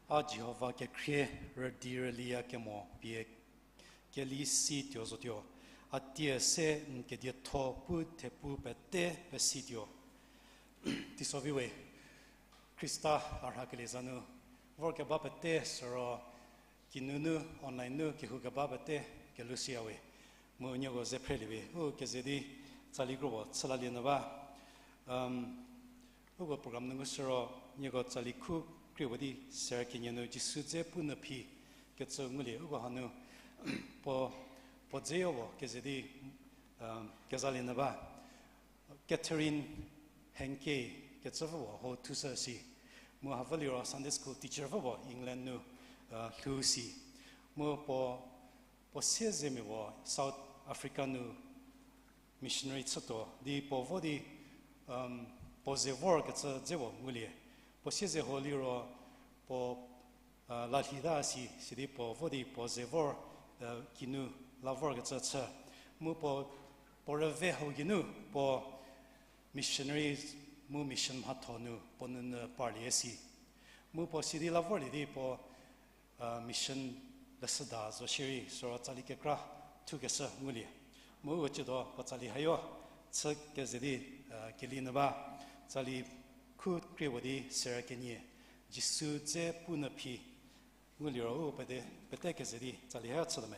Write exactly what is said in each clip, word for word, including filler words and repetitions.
A Jihova kekhrie, rüdi rüliya kemo pie keli si tuo zotuo, a tie se n kedietho pu thepu pete pesituo. Teisovi we, Khrista a rhakelie za nu vorkeba pete süro kinunu, online nu kehoukeba pete kelhou siya we. Mu nieko ze phrelie we, u keze di tsali kropuo chülalie nyü ba. Uko program nungu süro nieko tsali khu krie puo di ser kenie nu Jisu dze pu nyü phi kecü ngulie, uko hanu puo, puo dzeyo puo keze di kezalie nyü ba. Catherine Henke kecü pfü puo ho thushü si. Mu hapfü liro Sunday school teacher pfü puo England nu lhou si. Mu puo, puo siezemia puo South Africa nu missionary chütuo di puo vo di puo ze vorkecü dze puo ngulie. Puo sieze ho liro puo lalhita si, sidi puo vo di puo ze vor kinu la vorkecü chü. Mu puo, puo rüve hau geinu puo missionary mu mission mhatho nu puo nunu parlie si. Mu puo sidi la vorlie di puo mission leshüda zo shierei süro tsali kekra thukeshü ngulie. Mu uko ciedo puo tsali hayo chü keze di keli nyü ba. Tsali khu krie puo di ser kenie, Jisu dze pu nyü phi. Nguliro u pete, pete keze di tsali ha chütuo me.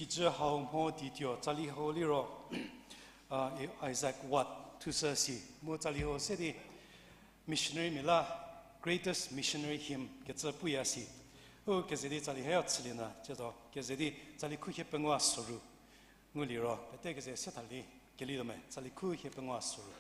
Kijü hau mho di tuo, tsali hau liro, a, I-, Isaac Watts thushü si, mu tsali hau se di missionary mia la greatest missionary hymn kecü puya si. U keze di tsali hau chülie nyü, ciedo keze di tsali khu hie pengou soru. Nguliro, pete keze se thali, kelituo me, tsali khu hie pengou soru.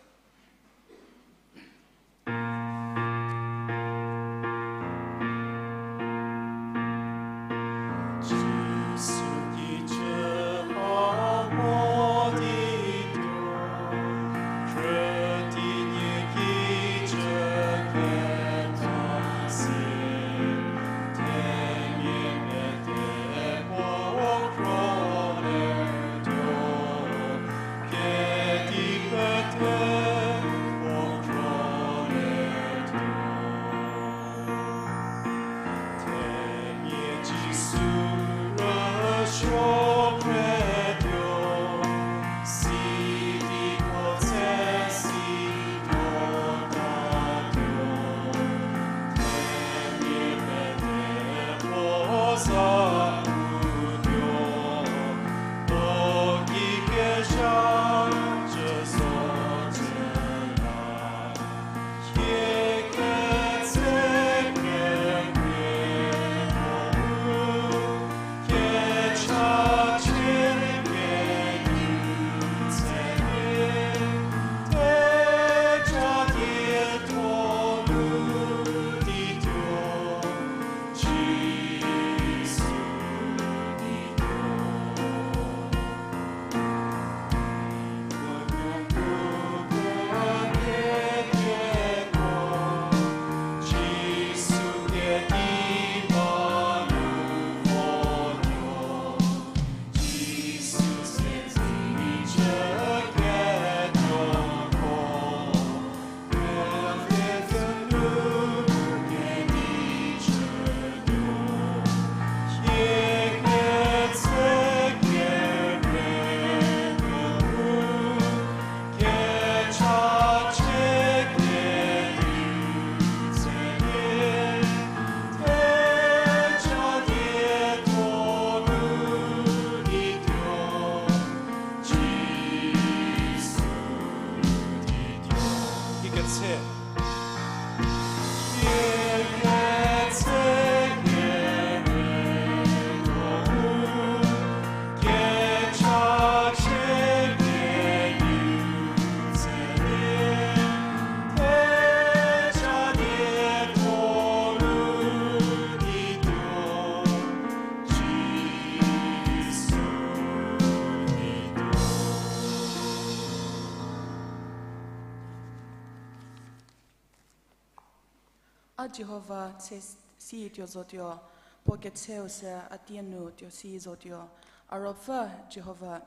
A Jihova, tse si tuo zotuo, puo ketseu se a tie nu tuo si zotuo. A ruopfü Jihova,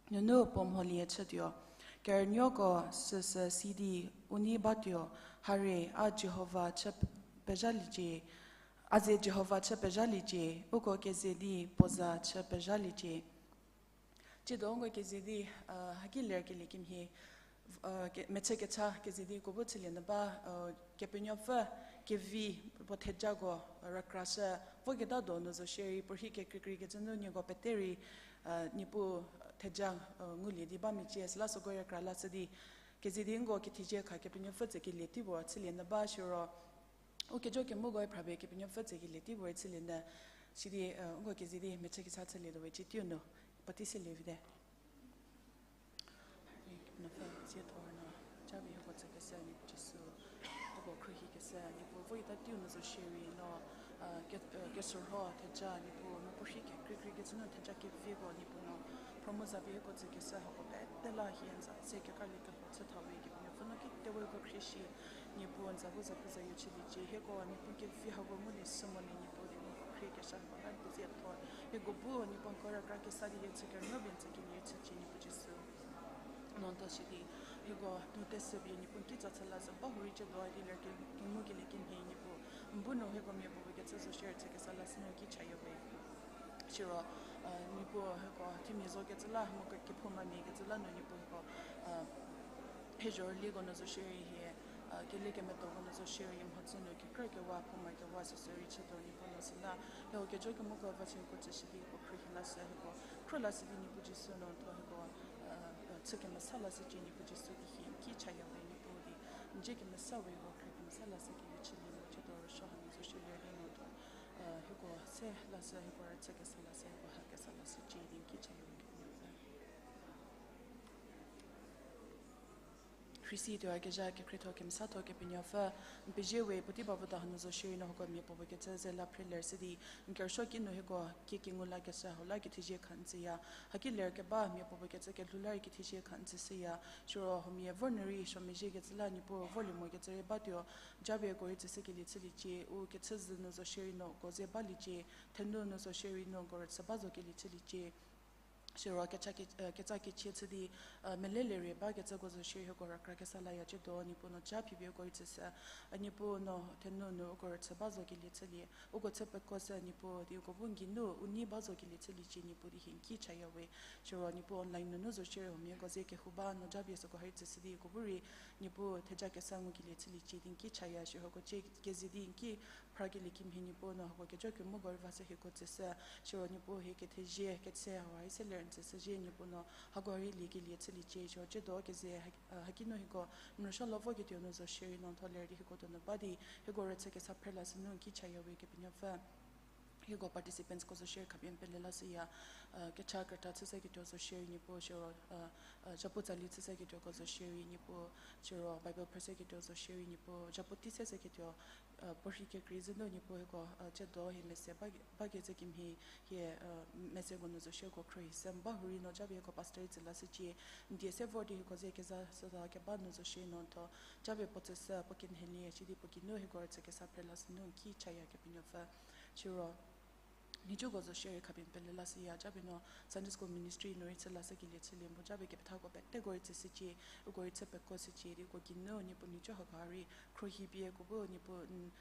nunu puo mholie chütuo. Kerünuoko süsü sidi u nei batuo, harie, a Jihova chü pezhaliecie, a ze Jihova chü pezhaliecie, uko keze di puo za chü pezhaliecie. Tsiedo uko keze di, haki lerkelie kemhie, mechü kecha keze di uko bu chülie nyü ba, Kepenuopfü kevi puo thejako rükrashü, voketa donu zo shierei puo rhi kekreikrei kecü nu nieko pete rei, Niepuu theja ngulie di ba mecie, süla süko rükra lashü di, keze di nko kethezie kha Kepenuopfü tsekelie tei puo chülie nyü ba siro, u kejo kemuko phrapie Kepenuopfü tsekelie tei puo rei chülie nyü, sidi, nko keze di mechü kecha chülietuo we, cie teiu nu, puotei selie vite. Kepenuopfü, tsiethor nu, japie hieko tsükeshü Niepuu Jisu, hieko khruohikeshü Niepuu, voketa teiu nu zo shierei no, kesürho theja Niepuu, mu puo rhi kekreikrei kecü nu theja keviko Niepuu no, promo zapie hieko tsükeshü hako pete la hie n za se kekralie kehou chü tha we Kepenuopfü no kitewe hieko khrie shi, Niepuu n za bu zapu zayo chüliecie, hieko Niepuu kevi hako ngulie sü molie Niepuu di hieko khriekeshü hako la n pezie thor, hieko bu Niepuu hako rükra kesa di hie chü kerünuo pie n tsükelie chücie Niepuu Jisu. No n ta shi di, hieko nu teshü pie Niepuu n kitsa chü la zo ba hurei ciedo di ler ke, kengukelie kemhie Niepuu, n bu nu hieko mia puo kecü zo shierei chü kesa la sü nu ki chayo we. Siro, Niepuu hieko themia zo kecü la, mu ke, kephoumamia kecü la nu Niepuu hieko, hie zhorüliko nu zo shierei hie, kele kemetoko nu zo shierei mhodzü nu kekrü kewa, phouma kewa süsü rei chütuo Niepuu no süla, hieko kejo kemuko va chü hieko tsüshü di hieko khruohi Lashü hieko, khro lashü di Niepuu Jisu no tho hieko, chü kemesa lashücie Niepuu Jisu di hie n ki chaya we Niepuu di, n dzie kemesa we hieko khrie kemesa lashü kelie chülie mo chütuo rüsuo hanu zo shierei di no tho, hieko se lashü hieko rüchü kesa lashü hieko ha kesa lashücie di n ki chaya we Kepenuopfü. Khrisi tuoyakezha kekhrietho kemesatho Kepenuopfü, n pezie we puotei ba vota hanu zo shierei no hieko mia puopuo kecü ze la phre lershü di, n kerüsuo kinu hieko kie kengu lakeshü hau la kethezie kha n tsüya. Haki ler keba mia puopuo kecü kelhou la rei kethezie kha n tsüshüya. Siro huomia vor nu rei suo mezhie kecü la Niepuu vorlie mo kecü rei batuo, japie uko rei tsüshükelie chüliecie, u kechü zhü nu zo shierei no uko ze baliecie, thenu nu zo shierei no uko rüchü ba zo kelie chüliecie. Siro kecha ke-, ketsa kechie chü di, melelie rei ba kecüko zo shierei hieko rükra kesa layacü do, Niepuu no ja phipie uko rei tsüshü, a Niepuu no thenu nu uko rüchü ba zo kelie chülie, uko chü pekuoshü Niepuu di uko bu n geinu u nei ba zo kelie chüliecie Niepuu di hie n ki chaya we. Siro Niepuu online nunu zo shierei huomiako ze kehou ba no japie süko ha rei tsüshü di uko bu rei Niepuu theja kesa ngukelie chüliecie di n ki chaya, siro uko cie keze di n ki phrakelie kimhie Niepuu no hako kejo kemoko rei vashü hieko tsüshü, siro Niepuu hie kethezie ketse hau ha rei se ler n tsüshüzhie Niepuu no hako rei liekelie chüliecie, siro tsiedo keze ha-, haki nu hieko n rüsuo la voketuo nu zo shierei no tho ler di hieko donu ba di hieko rüchü kesa phre lashü nu n ki chaya we Kepenuopfü. Hieko participantsko zo shierei khapie n pele lashüya, kecha krüta chüshüketuo zo shierei Niepuu, siro zhapu tsali chüshüketuoko zo shierei Niepuu, siro Bible phrüshüketuo zo shierei Niepuu, zhapu tei seshüketuo, puorhi kekrei zhü nu Niepuu hieko tsiedo hie mese ba, bakecü kemhie hie meseko nu zo shierei uko khruohi se n ba hurei no japie hieko pastor rei tsü lashücie, n die se vor di hieko ze keza süta keba nu zo shierei no tho japie puo tsüshü, puo kenhelie sidi puo geinu hieko rüchü kesa phre lashü nu n ki chaya Kepenuopfü. Siro nhicuko zo shierei khapie n pele lashüya, japie no Sunday School Ministry nu rei chü lashükelie chülie mu japie kepethako peteko rei tsüshücie, uko rei chü pekuoshücie di uko geinu Niepuu nhicu hako ha rei khruohi pie uko bu Niepuu n,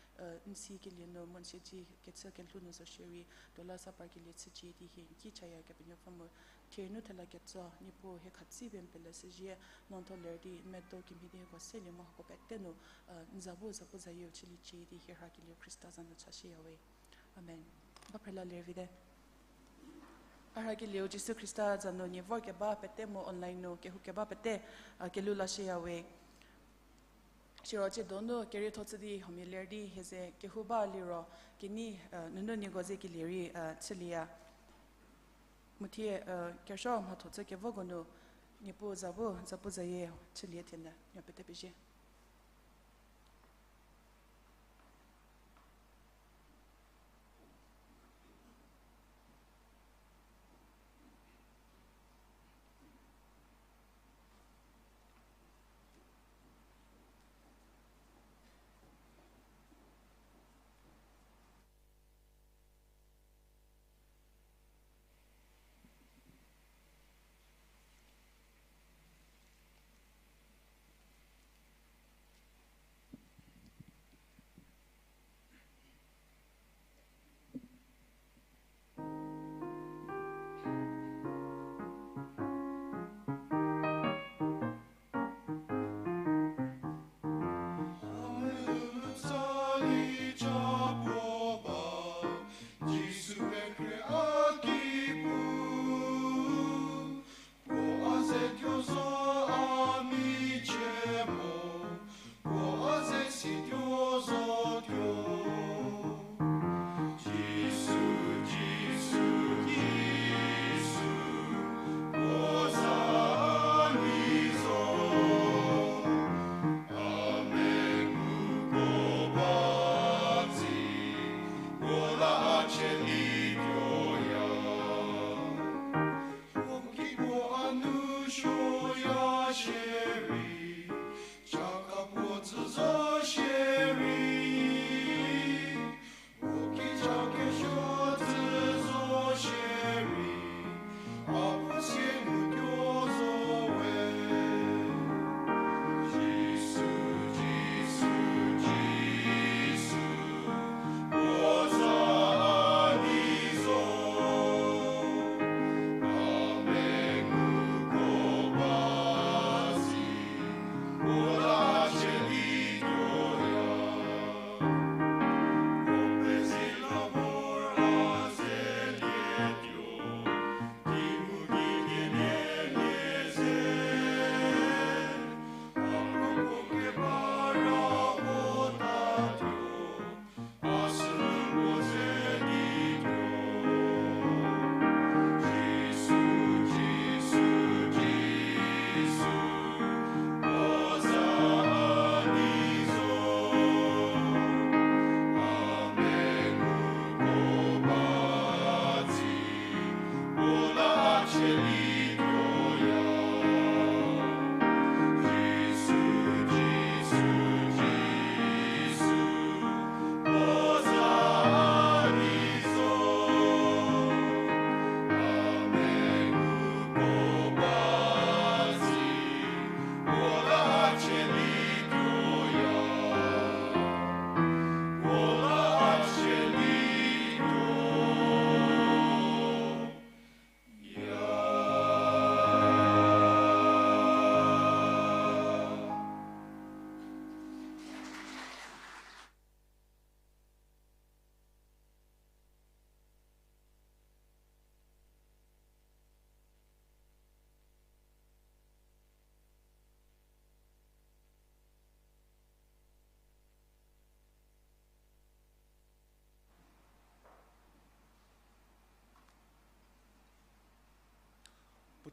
n sikelie nu mu n siedze kechü kelhou nu zo shierei tuo la sa parkelie chücie di hie n ki chaya Kepenuopfü mu thie nu thela ketso Niepuu hie khatsi pie n pele shüzhie, no tho ler di n medo kemhie di hieko selie mu hako pete nu n za bu zapuzayie chüliecie di hie rhakelieu Khrista za nu chashüya we. Amen. Ba phre la ler vite. A rhakelieu Jisu Khrista za nu nie vorkeba pete mu online nu kehou keba pete, a, kelhou lashüya we. Siro tsiedo nu kerietho chü di huomia ler di hie ze kehou ba liro kenei, a, nunu nieko ze kelie rei, a, chülieya. Mu thie, a, kerüsuo mhatho chü kevoko nu Niepuu za bu zapuzayie chülie thienyü, no pete pezie.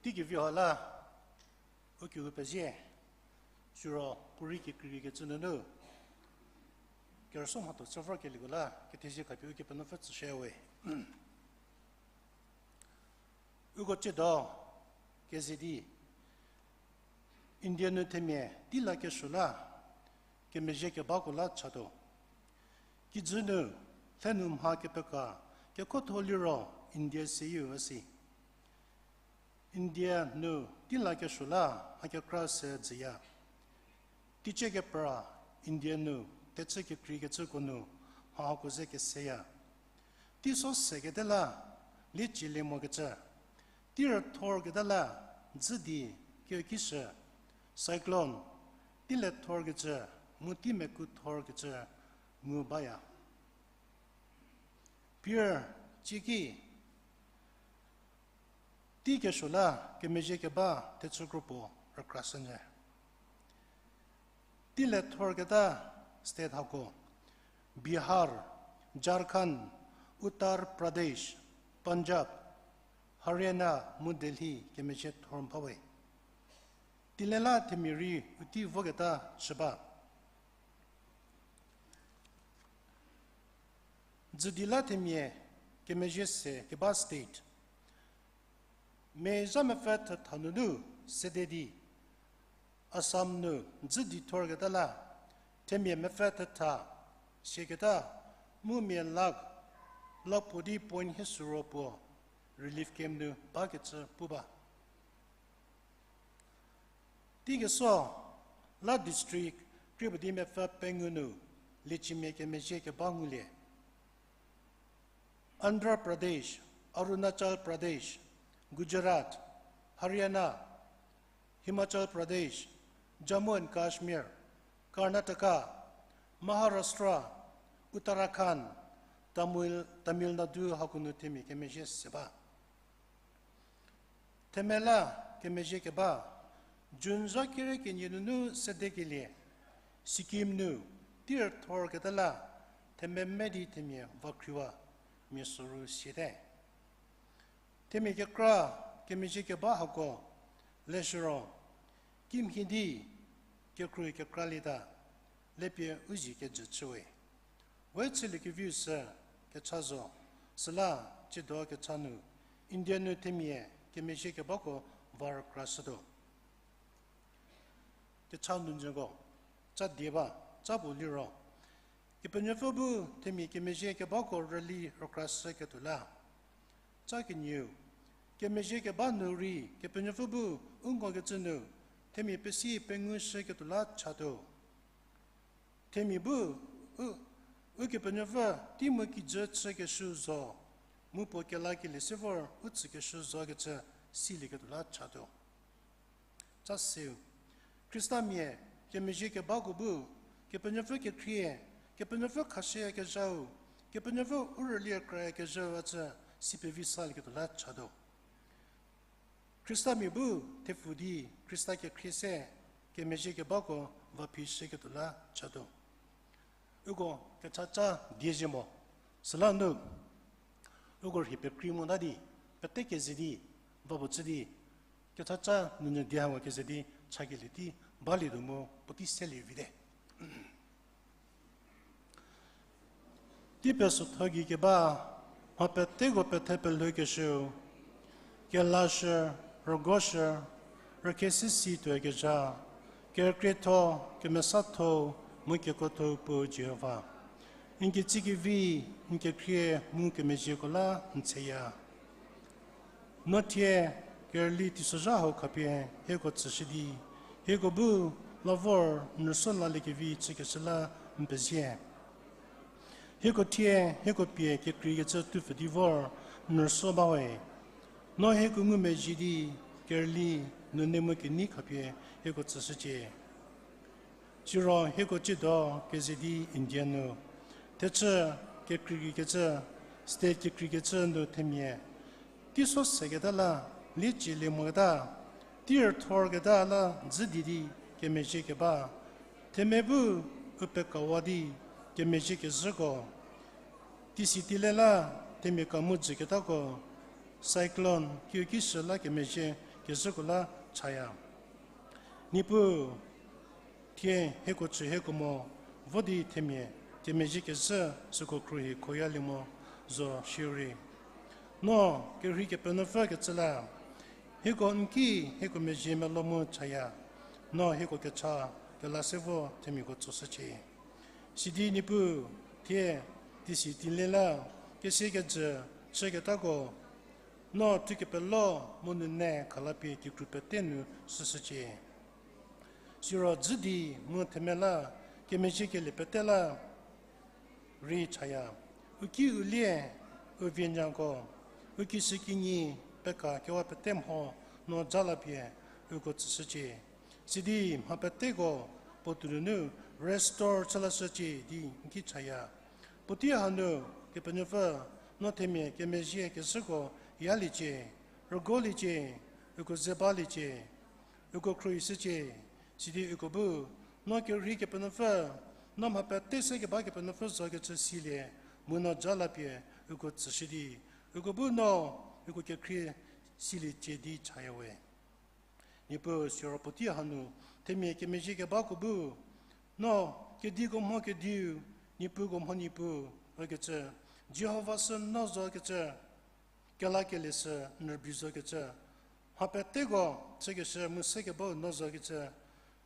Teikevi ha la, u kehou pezie, siro puorei kekreikecü nunu, kerüsuo mhatho chü vorkelieko la, kethezie khapie Ukepenuopfü tsüshüyawe. Uko tsiedo keze di, India nu themia tei lakesuo la, kemezhie kebako la chatuo. Kijü nu, lhe nu mha kepeka, kekhotho liro India seyieu üsi. India nu tei lakesuo la mha kekra se dzüya. Teicie kepra India nu thechü kekreikecüko nu mha hako ze keseya. Teiso seketa la, liecilie mokecü. Tei rüthorketa la, dzü di kekishü, cyclone, tei lethorkecü, mu tei mekuthorkecü ngu baya. Pier, cieki, tei kesuo la kemezhie keba thechü kropuo rükrashünyü. Tei lethorketa state hako, Bihar, Jharkhand, Uttar Pradesh, Punjab, Haryana mu Delhi kemezhie thor mha we. Teilela themia rei u tei voketa chü ba. Dzüdi la themia kemezhie se keba state. Mei zha mepfü thetha nunu sede di, Assam nu dzü di thorketa la, themia mepfü thetha siaketa, mu mia lakh, lakh puo di point hie suro puo relief camp nu bakecü pu ba. Teikesuo la district krie puo di mepfü pengou nu liecimia kemezhie keba ngulie. Andhra Pradesh, Arunachal Pradesh, Gujarat, Haryana, Himachal Pradesh, Jammu and Kashmir, Karnataka, Maharashtra, Uttarakhand, Tamil, Tamil Nadu hako nu themia kemezhie se ba. Themia la kemezhie keba, June zha kere kenie nunu sedekelie, Sikkim nu tei rüthorketa la, themia me di themia vakhriwa mia soru siate. Themia kekra kemezhie keba hako, leshüro, kimhie di kekrü kekralieta, lepie u zie kejü chüwe. We chüliekeviu sü kecha zo, süla tsiedo kecha nu, India nu themia kemezhie kebako va rükrashütuo. Kecha nu nyüko, cha die ba, cha puo liro, Kepenuopfü bu themia kemezhie kebako rüli rükrashüketuo la. Cha kenieu, kemezhie keba nu rei Kepenuopfü bu u ngokecü nu, themia pesi pengushüketuo la chatuo. Themia bu, u, Ukepenuopfü tei mu kijü chükeshü zo, mu puo kelakelie se vor u tsükeshü zokecü silieketuo la chatuo. Cha seu, Khristamia kemezhie kebako bu, Kepenuopfü kekhrie, Kepenuopfü khashüyakezhau, Kepenuopfü u rülie krayakezhau ücü si pevi salieketuo la chatuo. Khristamia bu thepfu di Khrista kekhrie se kemezhie kebako va phishüketuo la chatuo. Uko kechaca diezhie mo. Süla nu, uko rhei pekrei mota di, pete keze di, va puo chü di, kechaca nunyü di hako keze di, chakelie tei balietuo mu puotei selie vite. Tei pesotho gei keba, mha peteko pethe pelhoukeshüu, kelashü, rügoshü, rükhesisi tuokezha, kerükrietho, kemesatho, mu kekuotho Puo Jihova, n ketsekevi, n kekhrie mu kemezhieko la n tsheya. No thie kerüli teisozha hau khapie hieko tsüshü di, hieko bu la vor n rüsuo laliekevi chükeshü la n pezie. Hieko thie hieko pie kekreikecü tupfü di vor n rüsuo bawe. No hieko ngumezhie di kerüli nune mu kenei khapie hieko tsüshücie. Siro hieko tsiedo keze di India nu thechü kekreikecü, state kekreikecü nu themia teiso seketa la, liecilie moketa, tei rüthorketa la dzü di di kemezhie keba, themia bu u pekawa di kemezhie kezhüko, teisiteile la themia kamu jüketako, cyclone kiu kishü la kemezhie kezhüko la chaya. Niepuu, thie hieko chü hieko mo, vo di themia kemezhie kezhü süko khruohi khoyalie mo zo shierei, no kerhei Kepenuopfü kecü la, hieko n ki hieko mezhie melou mu chaya, no hieko kecha kela se vo themiako tsoshücie. Sidi Niepuu, thie tisi tile la kesie kejü chüketako, no thukepelo mu nune khalapie kikru pete nu shüshücie. Siro dzü di mu themia la kemezhiekelie pete la rei chaya. U ki u lie, u vinyako, u kishükinyi peka kewa pete mho no ja lapie uko tsüshücie. Sidi mha peteko puo tuonunu restore chü lashücie di n ki chaya. Puotei hanu, Kepenuopfü, no themia kemezhie kezhüko yaliecie, rügoliecie, uko ze baliecie, uko khruohishücie. Sidi uko bu no kerhei Kepenuopfü, no mha pete se keba Kepenuopfü zokecü silie, mu no ja lapie uko tsüshü di, uko bu no uko kekhrie siliecie di chaya we. Niepuu, siro puotei hanu themia kemezhie kebako bu no kediko mho kediu, niepuko mho niepuu zokecü, Jihova sü no zokecü, kelakelie sü n rübei zokecü, mha peteko chükeshü mu sekebau no zokecü,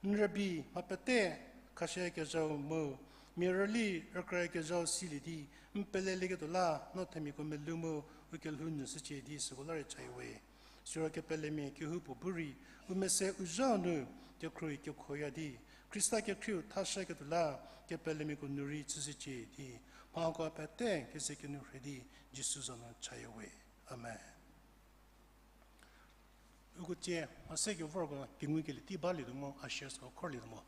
n rübei mha pete khashüyakezhau mu mia rüli rükra kezhau silie di n pelelieketuo la no themiako melou mu u kelhou nyüshücie di süko la rei chaya we. Siro kepelemia kehoupuo bu rei u mese u zha nu kekhruohi kekhoya di Khrista kekhrieu thashüketuo la kepelemiako nu rei chüshücie di mhako pete keze kenu rhei di Jisu za nu chaya we. Amen. Uko tsie mha se kevorko kengukelie tei balietuo mo, ushersko khorlietuo mo.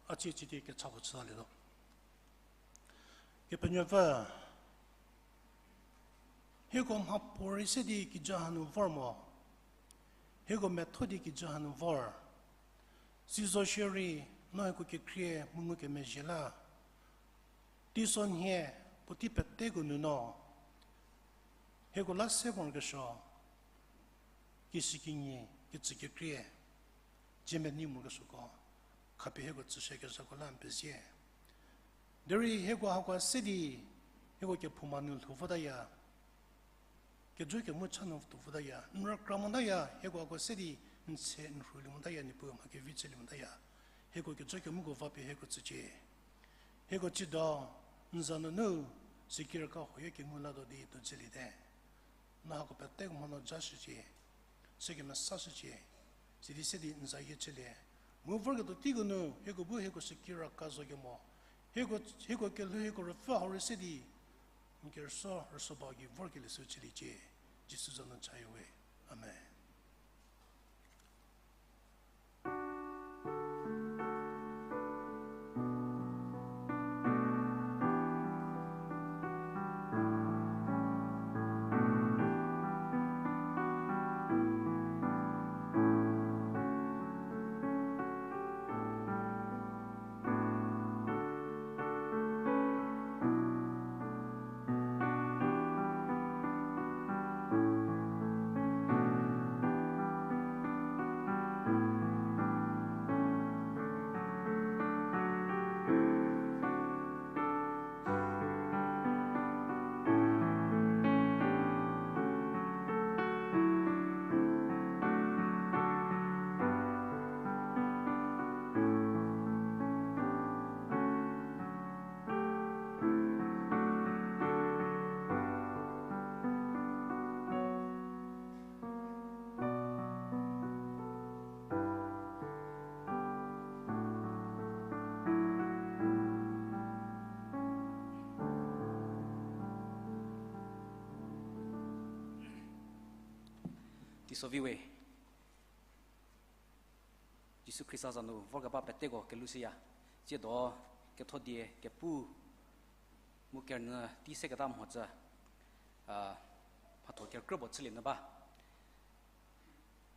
A cie cie di kechako chütalietuo. Kepenuopfü, hieko mhapuorei se di kijü hanu vor mo, hieko metho di kijü hanu vor. Sizo shierei no hieko kekhrie mu ngukemezhie la teisonhie puotei peteko nu no hieko la se morokesuo, kishükinyi, kecükekrie, dzie menei morokesuoko khapie hieko tsüshükezhako la n pezie. Derei hieko hako se di hieko kephouma nu lhou votaya, kejo kemu cha nu tuo votaya, n rükra motaya, hieko hako se di n se n rhulie motaya, Niepuu mha kevi chülie motaya. Hieko kejo kemuko va pie hieko tsücie. Hieko tsiedo n za nunu sikiraka huoyo kengu latuo di tuo chüliete. No hako peteko mho no jashücie, chü kemesashücie, sidi se di n za hie chülie. Mu vorketuo teiko nu hieko bu hieko sikiraka zo kemo, hieko, hieko kelhou hieko ruopfü hau rei se di n kerüsuo rüsuo ba gei vorkelie sü chüliecie. Jisu za nu chaya we. Amen. Teisovi we. Jisu Khrista za nu vorkeba peteko kelushüya. Tsiedo ketho die kepu Mu kerünyü tei seketa mhodzü, a, mhatho kerükrü puo chülie nyü ba.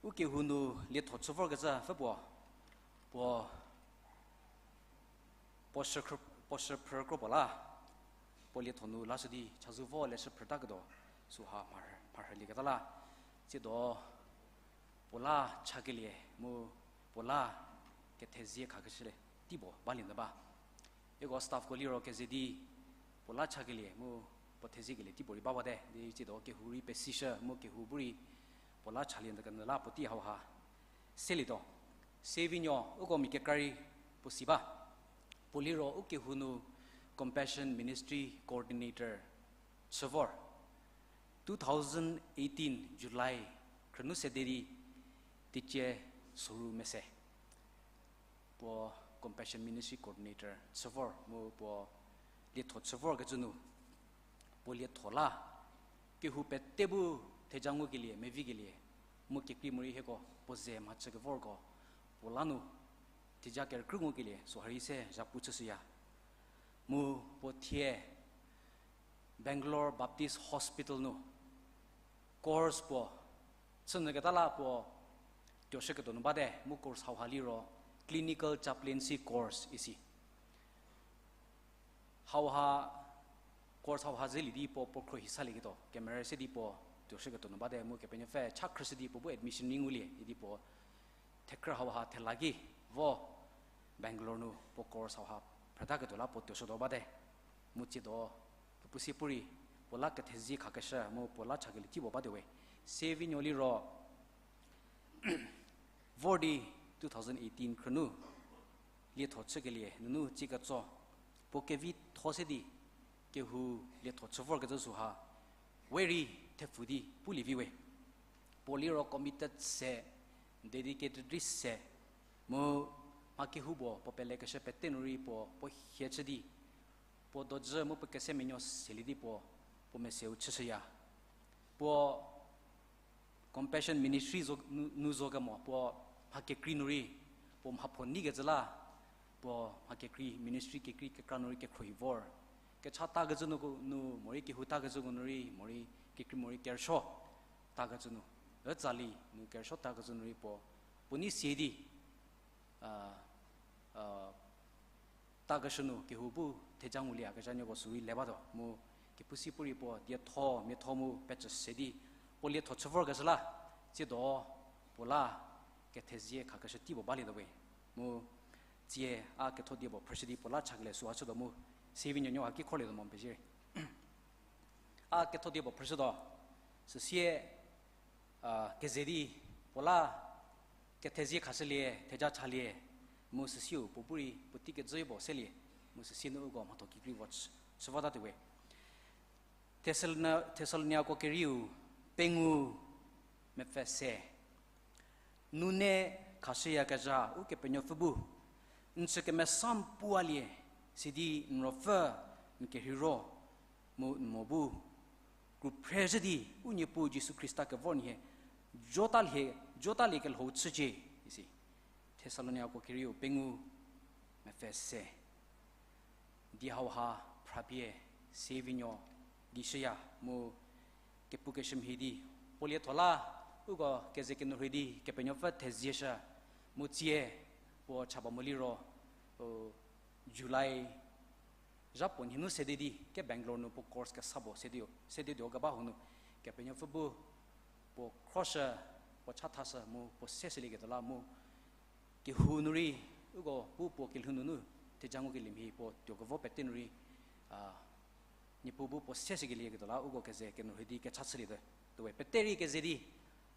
U kehou nu lietho chü vorkecü pfü puo, puo, puo shükhrü-, puo shüphrü kro puo la, puo lietho nu lashü di chazou vo leshü phrütaketuo, süha mharhü, mharhülieketa la, tsiedo puo la chakelie mu puo la kethezie khakeshü tei puo balie nyü ba. Hieko staffko liro keze di puo la chakelie mu puo theziekelie tei puo rei bawate, di tsiedo kehou rei pesishü mu kehou bu rei puo la chalie nyü kenyü la puotei hauha selietuo. Sevinuo uko mia kekra rei puo si ba. Puo liro u kehou nu Compassion Ministry Coordinator chü vor. Two thousand eighteen July khrünu sede di teicie soru mese puo Compassion Ministry Coordinator chü vor mu puo lietho chü vorkecü nu, puo lietho la kehou pete bu theja ngukelie, mevikelie, mu kekrei morei hieko puo ze mhachükevorko puo la nu theja kerükrü ngukelie süha rei se zhapu chüshüya. Mu puo thie Bangalore Baptist Hospital nu course puo chünyüketa la puo tuoshüketuo nu bate, mu course hauha liro Clinical Chaplaincy Course isi. Hauha, course hauha zelie di puo puo khro hi salieketuo, kemerü se di puo tuoshüketuo nu bate, mu Kepenuopfü cha khrüshü di puo bu admission rei ngulie idi puo thekhrü hauha thela ki vo Bangalore nu puo course hauha phrütaketuo la puo tuoshütuo bate. Mu tsiedo kepu sie pu rei puo la kethezie khakeshü mu puo la chakelie tei puo batewe. Sevinuo liro vor di two thousand eighteen khrünu lietho chükelie nunu tsie ketso puo kevitho se di kehou lietho chü vorkecü süha we rei thepfu di pulie vi we. Puo liro committed se, dedicated rei se, mu mha kehoupuo puo pelekeshü pete nu rei puo, puo hie chü di puo dojü mu puo kese menuo selie di puo, puo meseu chüshüya. Puo Compassion Ministry zo, nu, nu zo kemo puo mha kekrei nu rei, puo mhaphuo neikecü la, puo mha kekrei ministry kekrei kekra nu rei kekhruohi vor. Kecha takecü nu, nu morei kehou takecüko nu rei, morei kekrei morei kerüsuo takecü nu, ütsali nu kerüsuo takecü nu rei puo, puo nei sie di, a, a, takeshü nu kehou bu theja ngulieyakezha nieko sürei le batuo mu kepu si pu rei puo dietho miatho mu pecü se di puo lietho chü vorkeshü la, tsiedo puo la kethezie khakeshü tei puo balietuo we. Mu tsie a ketho die puo phrüshü di puo la chakelie süha chütuo mu, Sevinuonuo haki khorlietuo mo pezie. A ketho die puo phrüshütuo, süsie, a, keze di puo la kethezie khashülie, theja chalie, mu süsieu puo bu rei puotei kejü puo selie, mu süsie nu uko mhatho kekreipuo chü, chü votatuo we. Thessalonia, Thessaloniako kerieu pengou mepfü se. Nune khashüyakezha Ukepenuopfü bu n chü kemesa n puwalie, sidi n ruopfü, n kerheiro, mu n mo bu kruphre zhü di u Niepuu Jisu Khrista kevor nhie jotalie, jotalie kelhou chücie, isi. Thessaloniako kerieu pengou mepfü se. Die hauha phrapie Sevinuo gei shüya mu kepukeshü mhie di puo lietho la uko keze kenourhei di Kepenuopfü thezieshü mu tsie puo cha ba mo liro, u, July zha puo nhie nu sede di ke Bangalore nu puo course kesa puo sede, sede tuo keba hau nu Kepenuopfü bu puo khroshü, puo chathashü mu puo seshülieketuo la mu kehou nu rei, uko bu puo kelhou nunu theja ngukelie mhie puo tuo kevo pete nu rei, a, Niepuu bu puo seshükelieyieketuo la uko keze kenourhei di kecha chülietuo. Tuowe pete rei keze di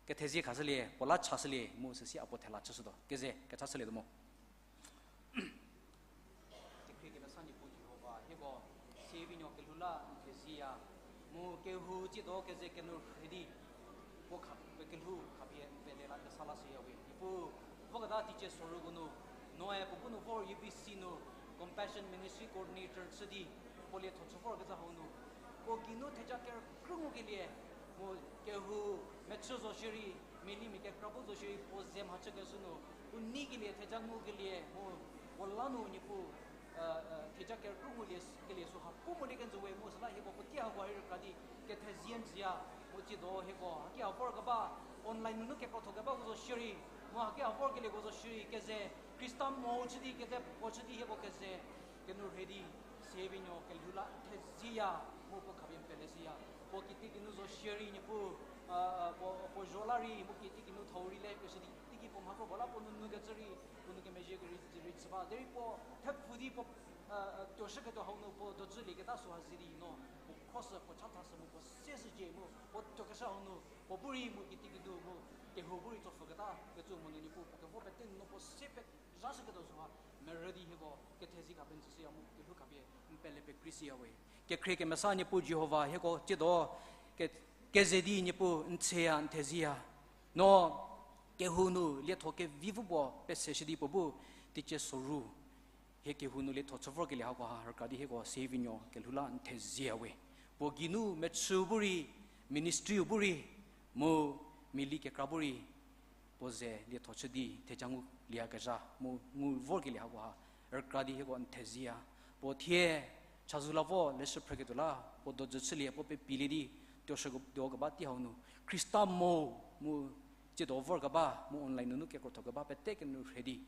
kethezie khashülie, puo la chashülie mu süsie a puo thela chüshütuo. Keze kecha chülietuo mo. Kekhrie kemesa Niepuu Jihova, hieko Sevinuo kelhou la n thezieya, mu kehou tsiedo keze kenourhei di puo kha, puo kelhou khapie n pele la kesa lashüya we. Niepuu, voketa teicie soruko nu, noe puo bu nu vor U B C nu Compassion Ministry Coordinator chü di puo lietho chü vorkecü hau nu, puo geinu theja kerükrü ngukelie, mu kehou mechü zo shierei, meli mia kekra bu zo shierei puo ze mhachükeshü nu, u neikelie theja ngukelie mu puo la nu Niepuu theja kerükrie ngulie kelie süha pu molie kenjü we mu süla hieko puotei hako rei rükra di kethezie n tsüya, mu tsiedo hieko haki ha vorkeba, online nunu kekrothokebako zo shierei, mu haki ha vorkelieko zo shierei keze, Khrista mo chü di keze puo chü di hieko keze, kenu rhei di, Saviour nuo kelhou la n thezieya, mu puo khapie n pele shüya, puo kitiekinu zo shierei Niepuu, puo, puo zho la rei mu kitiekinu thau rei le peshü di teiki puo mha kro puo la puo nunu kecü rei, puo nou kemezhie kerei, rei chü ba derei puo thepfü di puo tuoshüketuo hau nu puo dojülieketa süha zie di no, puo khrosü puo chathashü mu puo seshücie mu puo tuokeshü hau nu puo bu rei mu kitiekinu mu kehou bu rei tsopfhüketa kecü mo nu Niepuu puo kevo pete nu no puo se pezhashüketuo süha merü di hieko kethezie khapie n tsüshüya mu kelhou khapie n pele pekrei shüya we. Kekhrie kemesa Niepuu Jihova hieko tsiedo ke, keze di Niepuu n tsüya n thezieya. No kehou nu lietho kevi vo puo peseshü di puo bu teicie soru hie kehou nu lietho chü vorkelie hakoha rükra di hieko Saviour nuo kelhou la n thezieya we. Puo geinu mechüu bu rei, ministryu bu rei, mu mili kekra bu rei puo ze lietho chü di theja ngulieyakezha mu ngu vorkelie hakoha rükra di hieko n thezieya. Puo thie chazou la vo leshü phrüketuo la puo dojü chülie puo pepilie di tuoshütuo keba tei hau nu Khrista mo mu tsiedo vorkeba mu online nunu kekrothokeba pete kenu rhei di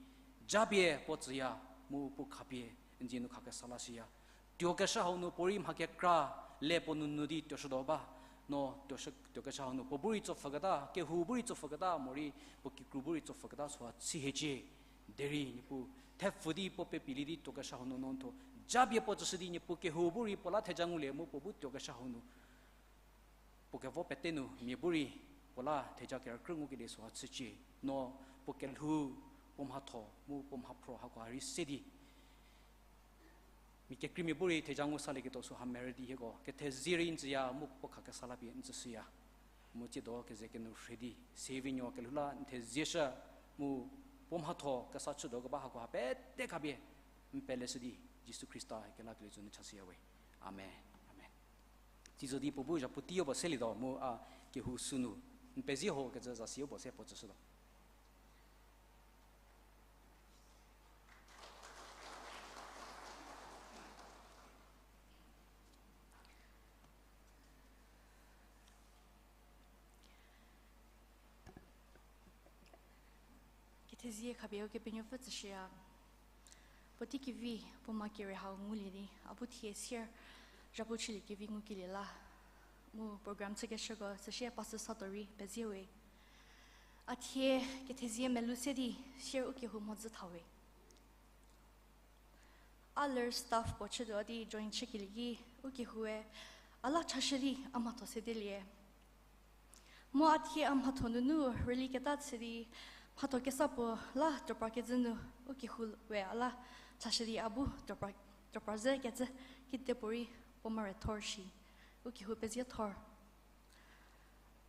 japie puo tsüya mu puo khapie n dzie nu khakesa la shüya. Tuokeshü hau nu puo rei mha kekra le puo nunu di tuoshütuo ba, no tuoshü, tuokeshü hau nu puo bu rei tsopfhüketa, kehou bu rei tsopfhüketa morei puo kikru bu rei tsopfhüketa süha chü hiecie. Derei Niepuu thepfü di puo pepilie di tuokeshü hau nu no n tho japie puo tsüshü di Niepuu kehou bu rei puo la theja ngulie mu puo bu tuokeshü hau nu puo kevo pete nu mia bu rei puo la theja kerükrie ngukelie süha chücie. No puo kelhou, puo mhatho mu puo mhaphro hakoha rei se di mia kekreimia bu rei theja ngu salieketuo süha merü di hieko kethezie rei n tsüya mu puo khakesa la pie n tsüshüya. Mu tsiedo keze kenu rhei di Saviour nuo kelhou la n thezieshü mu puo mhatho kesa chütuo keba hakoha pete khapie n peleshü di Jisu Khrista kelakelie zo nu chashüya we. Amen. Amen. Tsizo di puo bu zhapu teiyo puo selietuo mu a kehou sünu n pezie ho kecü zasi-o puo se puo tsüshütuo. Kethezie khapie Ukepenuopfü tsüshüya. Puotei kevi puo ma kere hau ngulie di a bu thie sier zhapu chülie kevi ngukelie la mu program chükeshüko süsie Pastor Sato rei pezie we. A thie kethezie melou se di sier ukehou mhodzü tha we. A ler staff puo chütuo di join chükelie ki ukehoue a la chashü di a mhatho sedelie. Mu a thie a mhatho nunu rüliketa chü di mhatho kesa puo la tuopra kecü nu ukehou we a la chashü di a bu tuopra, tuopra zhü kecü kedipuorei puo mare thor shi ukehou pezie thor.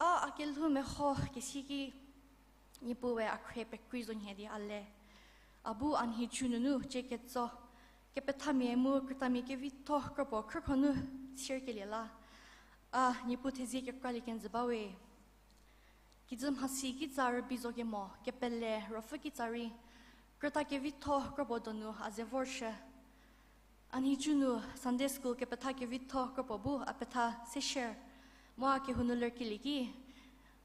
A, a kelhou meho kesi ki Niepuu we a khrie pekrei zo nhie di a le. A bu a nhicu nunu cie ketso kepethamia mu krütamia kevitho kropuo khrükhro nu sierkelie la a Niepuu thezie kekralie kenjü ba we. Kijü mhasi kitsa rübei zo kemo kepele ruopfü kitsa rei krüta kevitho kropuo donu a ze vorshü. A nhicu nu Sunday school kepetha kevitho kropuo bu a petha se share. Mu a kehou nu lerkelie ki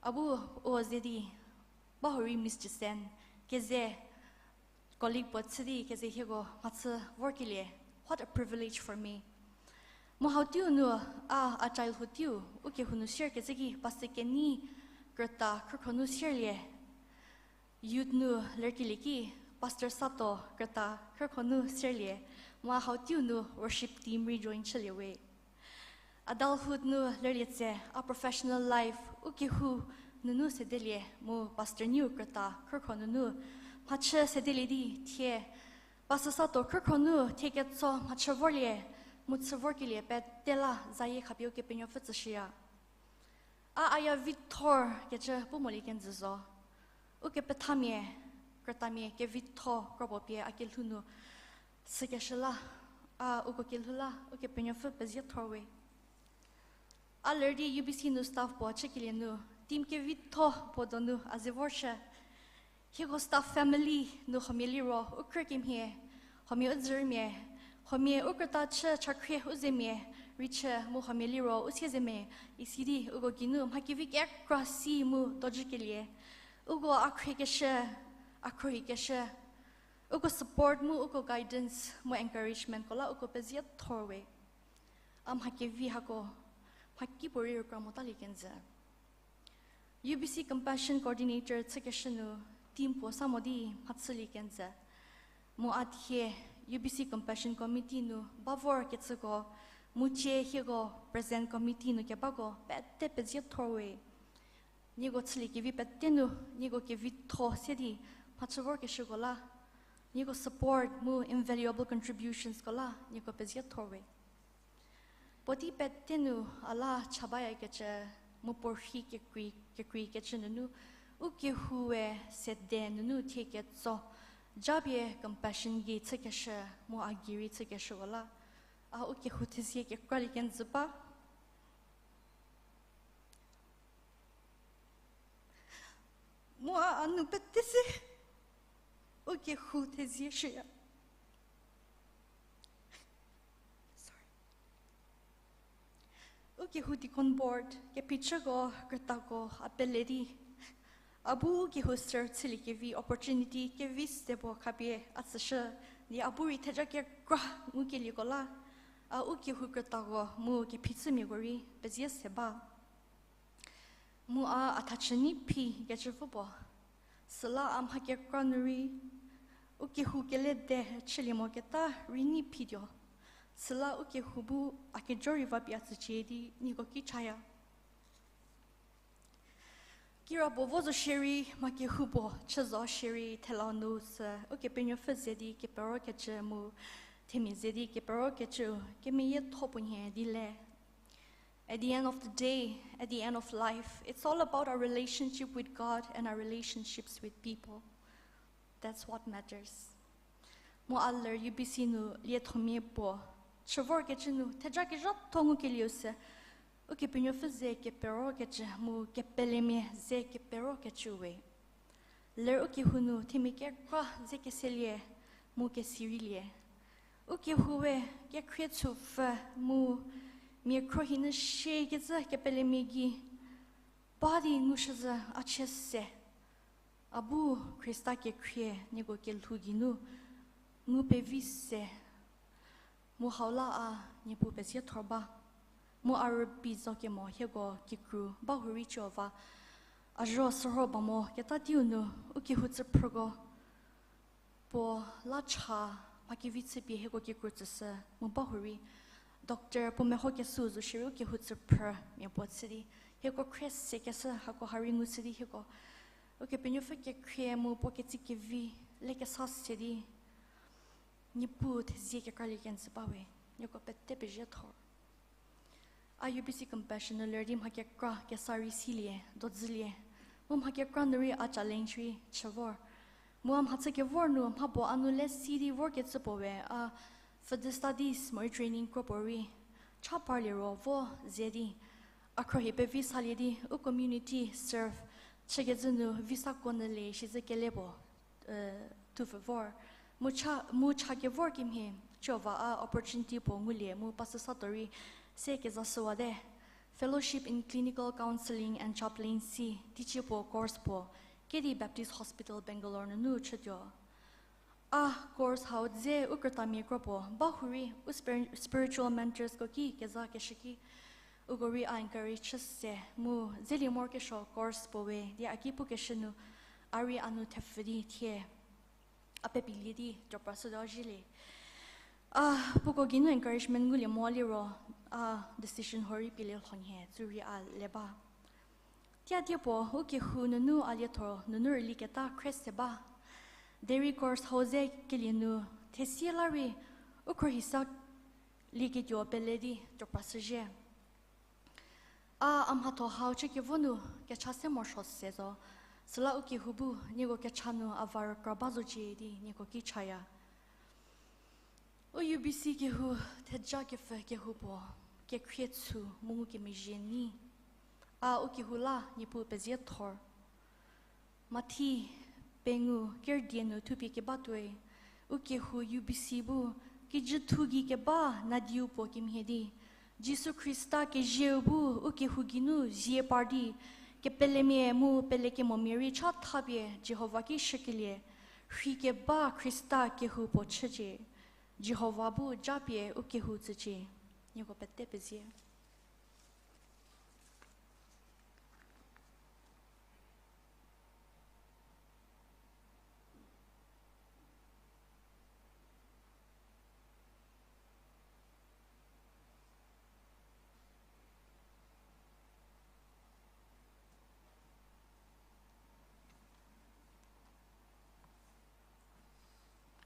a bu u ze di ba hurei Miss Jisen keze colleague puo chü di keze hieko mhachü vorkelie, what a privilege for me. Mu hau teiu nu a, a childhood teiu ukehou nu sierkecü ki Pastor Kenny krüta khrükhro nu sierlie. Youth nu lerkelie ki Pastor Sato krüta khrükhro nu sierlie. Mu a hau teiu nu worship team rei join chülie we. Adulthood nu lerlie tse a professional life ukehou nunu sedelie mu Pastor Niu krüta khrükhro nunu mhachü sedelie di thie Pastor Sato khrükhro nu thie ketso mhachü vorlie mu chü vorkelie pete la zayie khapie Ukepenuopfü tsüshüya. A aya vithor kecü pu molie kenjü zo. Ukepethamia krütamia kevitho kropuo pie a kelhou nu sükeshü la a uko kelhou la Ukepenuopfü pezie thor we. A ler di U B C nu staff puo chükelie nu team kevitho puo donu a ze vorshü. Hieko staff family nu huomia liro u krü kemhie, huomia u dzürümia, Huomia u krüta chü chakhrie u zemia rei chü mu huomia liro u siezemia isi di uko geinu mha kevi kekra si mu dojükelie. Uko a khriekeshü, a khruohikeshü, uko support mu uko guidance mu encouragementko la uko pezie thor we. A mha kevi hako, mha kipuorei rükra motalie kenjü. U B C Compassion Coordinator chükeshü nu team puo sa mo di mhachülie kenjü. Mu a thie U B C Compassion Committee nu ba vorkecüko, mu cie hieko present committee nu kebako pete pezie thor we. Nieko chüliekevi pete nu, nieko kevitho se di mhachü vorkeshüko la, nieko support mu invaluable contributionsko la nieko pezie thor we. Puotei pete nu a la cha bayakecü, mu puorhi kekrei, kekreikecü nunu, u kehoue sede nunu thie ketso, japie compassion gei chükeshü, mu a gei rei chükeshüko la, a u kehou thezie kekralie kenjü ba. Mu a a nu pete se u kehou thezie shüya. Sorry. U kehou deacon board, kephichüko, krütako a pele di, a bu u kehou serve chüliekevi opportunity kevi se puo khapie a tsüshü di a bu rei theja kekra ngukelieko la, a u kehou krütako mu kephichümiako rei pezie se ba. Mu a a thachü nei phi kecü pfü puo. Süla a mha kekra nu rei u kehou kelede chülie moketa rei nei phituo. Süla u kehou bu a kejo rei va pie a tsücie di nieko ki chaya. Kirapuo vo zo shierei, mha kehoupuo chü zo shierei, thela nu sü Ukepenuopfü ze di keperokecü mu themia ze di keperokecüu kemeyietho puo nhie di le. At the end of the day, at the end of life, it's all about our relationship with God and our relationships with people. That's what matters. Mu a ler U B C nu liethomia puo chü vorkecü nu theja kezhatho ngukelieu sü Ukepenuopfü ze keperokecü mu kepelemia ze keperokecü we. Ler u kehou nu themia kekra ze keselie mu kesireilie. U kehoue kekhrie chüpfü mu mia khruohi nu shiekecü kepelemia gei ba di ngushüzhü a chie se. A bu Khrista kekhrie nieko kelhou geinu ngu pevi se. Mu hau la a Niepuu pezie thor ba. Mu a rübei zo kemo hieko kikru ba hurei Jihova, a zho sürho ba mo keta teiu nu u kehou tsüphrüko puo la cha mha kevi chüpie hieko kikru tsüshü mu ba hurei. Doctor puo meho kesü zo shierei u kehou tsüphrümia puo chü di hieko khrie se keshü hako ha rei ngu chü di hieko Ukepenuopfü kekhrie mu puo ketsi kevi le kesa se di Niepuu thezie kekralie kenjü ba we, nieko pete pezie thor. A U B C Compassion nu ler di mha kekra kesa rei silie, dodzülie. Mu mha kekra nu rei a challenge rei chü vor. Mu a mhachü kevor nu mhapuo a nu le si di vorkecü puo we a further studies morei training kro puorei cha parlie ro vo ze di a khruohi pevi salie di u community serve chükecü nu visa ko nyü le shicü kele puo thupfü vor. Mu cha, mu cha kevor kemhie Jihova a opportunity puo ngulie mu pastor sa tuo rei se kezashüwate. Fellowship in Clinical Counselling and Chaplaincy teicie puo course puo Kedi Baptist Hospital Bangalore nunu chütuo. A course hau dze u krütamia kro puo ba hurei u spir-, spiritual mentorsko ki kezakeshü ki uko rei a encourage chü se mu dzelie morokesuo course puo we di a ki pukeshü nu a rei a nu thepfü di thie a pepilie di tuo prashütuo zhielie. A puko geinu encouragement ngulie mo liro a decision hurei pielie lhonhie tsu rei a le ba. Tia die puo u kehou nunu a lietho nunu rüliketa khrie se ba. Derei course hau ze kelie nu thesie la rei u khruohisa lieketuo pele di tuo prashüzhie. A a mhatho hau chükevo nu kecha se morosuo se zo. Süla u kehou bu nieko kecha nu a va rükra ba zocie di nieko ki chaya. U U B C kehou theja kepfü kehou puo kekhrie chü mu ngukemezhie nyi. A u kehou la Niepuu pezie thor. Mathi pengou kerdie nu thupie keba tuoi, u kehou U B C bu Kijüthu gei keba nadiu puo kemhie di, Jisu Khrista kezieu bu u kehou geinu zie par di, kepelemia mu pelekemomia rei chathapie Jihova ki shükelie, rhei keba Khrista kehou puo chücie. Jihova bu japie u kehou tsücie. Nieko pete pezie.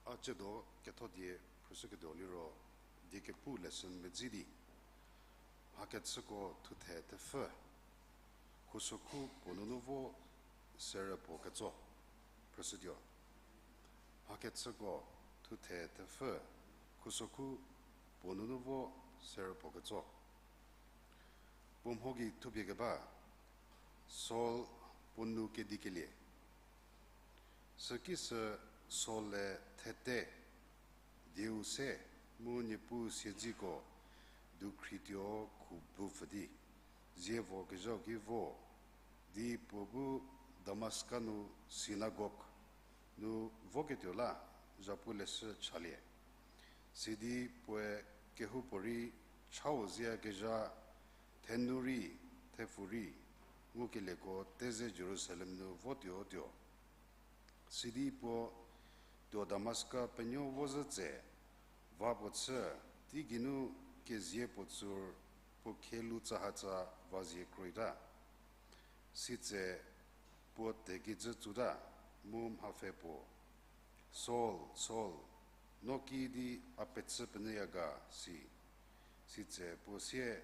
A ciedo ketho die phrüshüketuo liro, die kepu lesson medzi di, Mhakechüko thuthe thepfü, khusokhu puo nunu vo serü puo ketso, phrüshütuo. Mhakechüko thuthe thepfü, khusokhu puo nunu vo serü puo ketso. Puo mho gei thupie keba, Saul puo nou kedikelie. Süki sü Saul-e thete, dieu se mu Niepuu siedziko dukhrituo khu bu pfü di, zievo kezhau ki vo, di puo bu Damaska nu sinagog nu voketuo la zhapu leshü chalie. Sidi puoe kehoupuorei chau ziakezha thenu rei, thepfu rei, ngukelieko teze Jerusalem nu votuo tuo. Sidi puo tuo Damaska penuo vo zhü tse, va puo chü, teigeinu kezie puo tsur puo khie lu tsahatsa va zie kroita. Sitse puo tekijü tsuta, mu mhapfhe puo, Saul, Saul, no kiüdi a pechü penyüya ga? si. Sitse puo sie,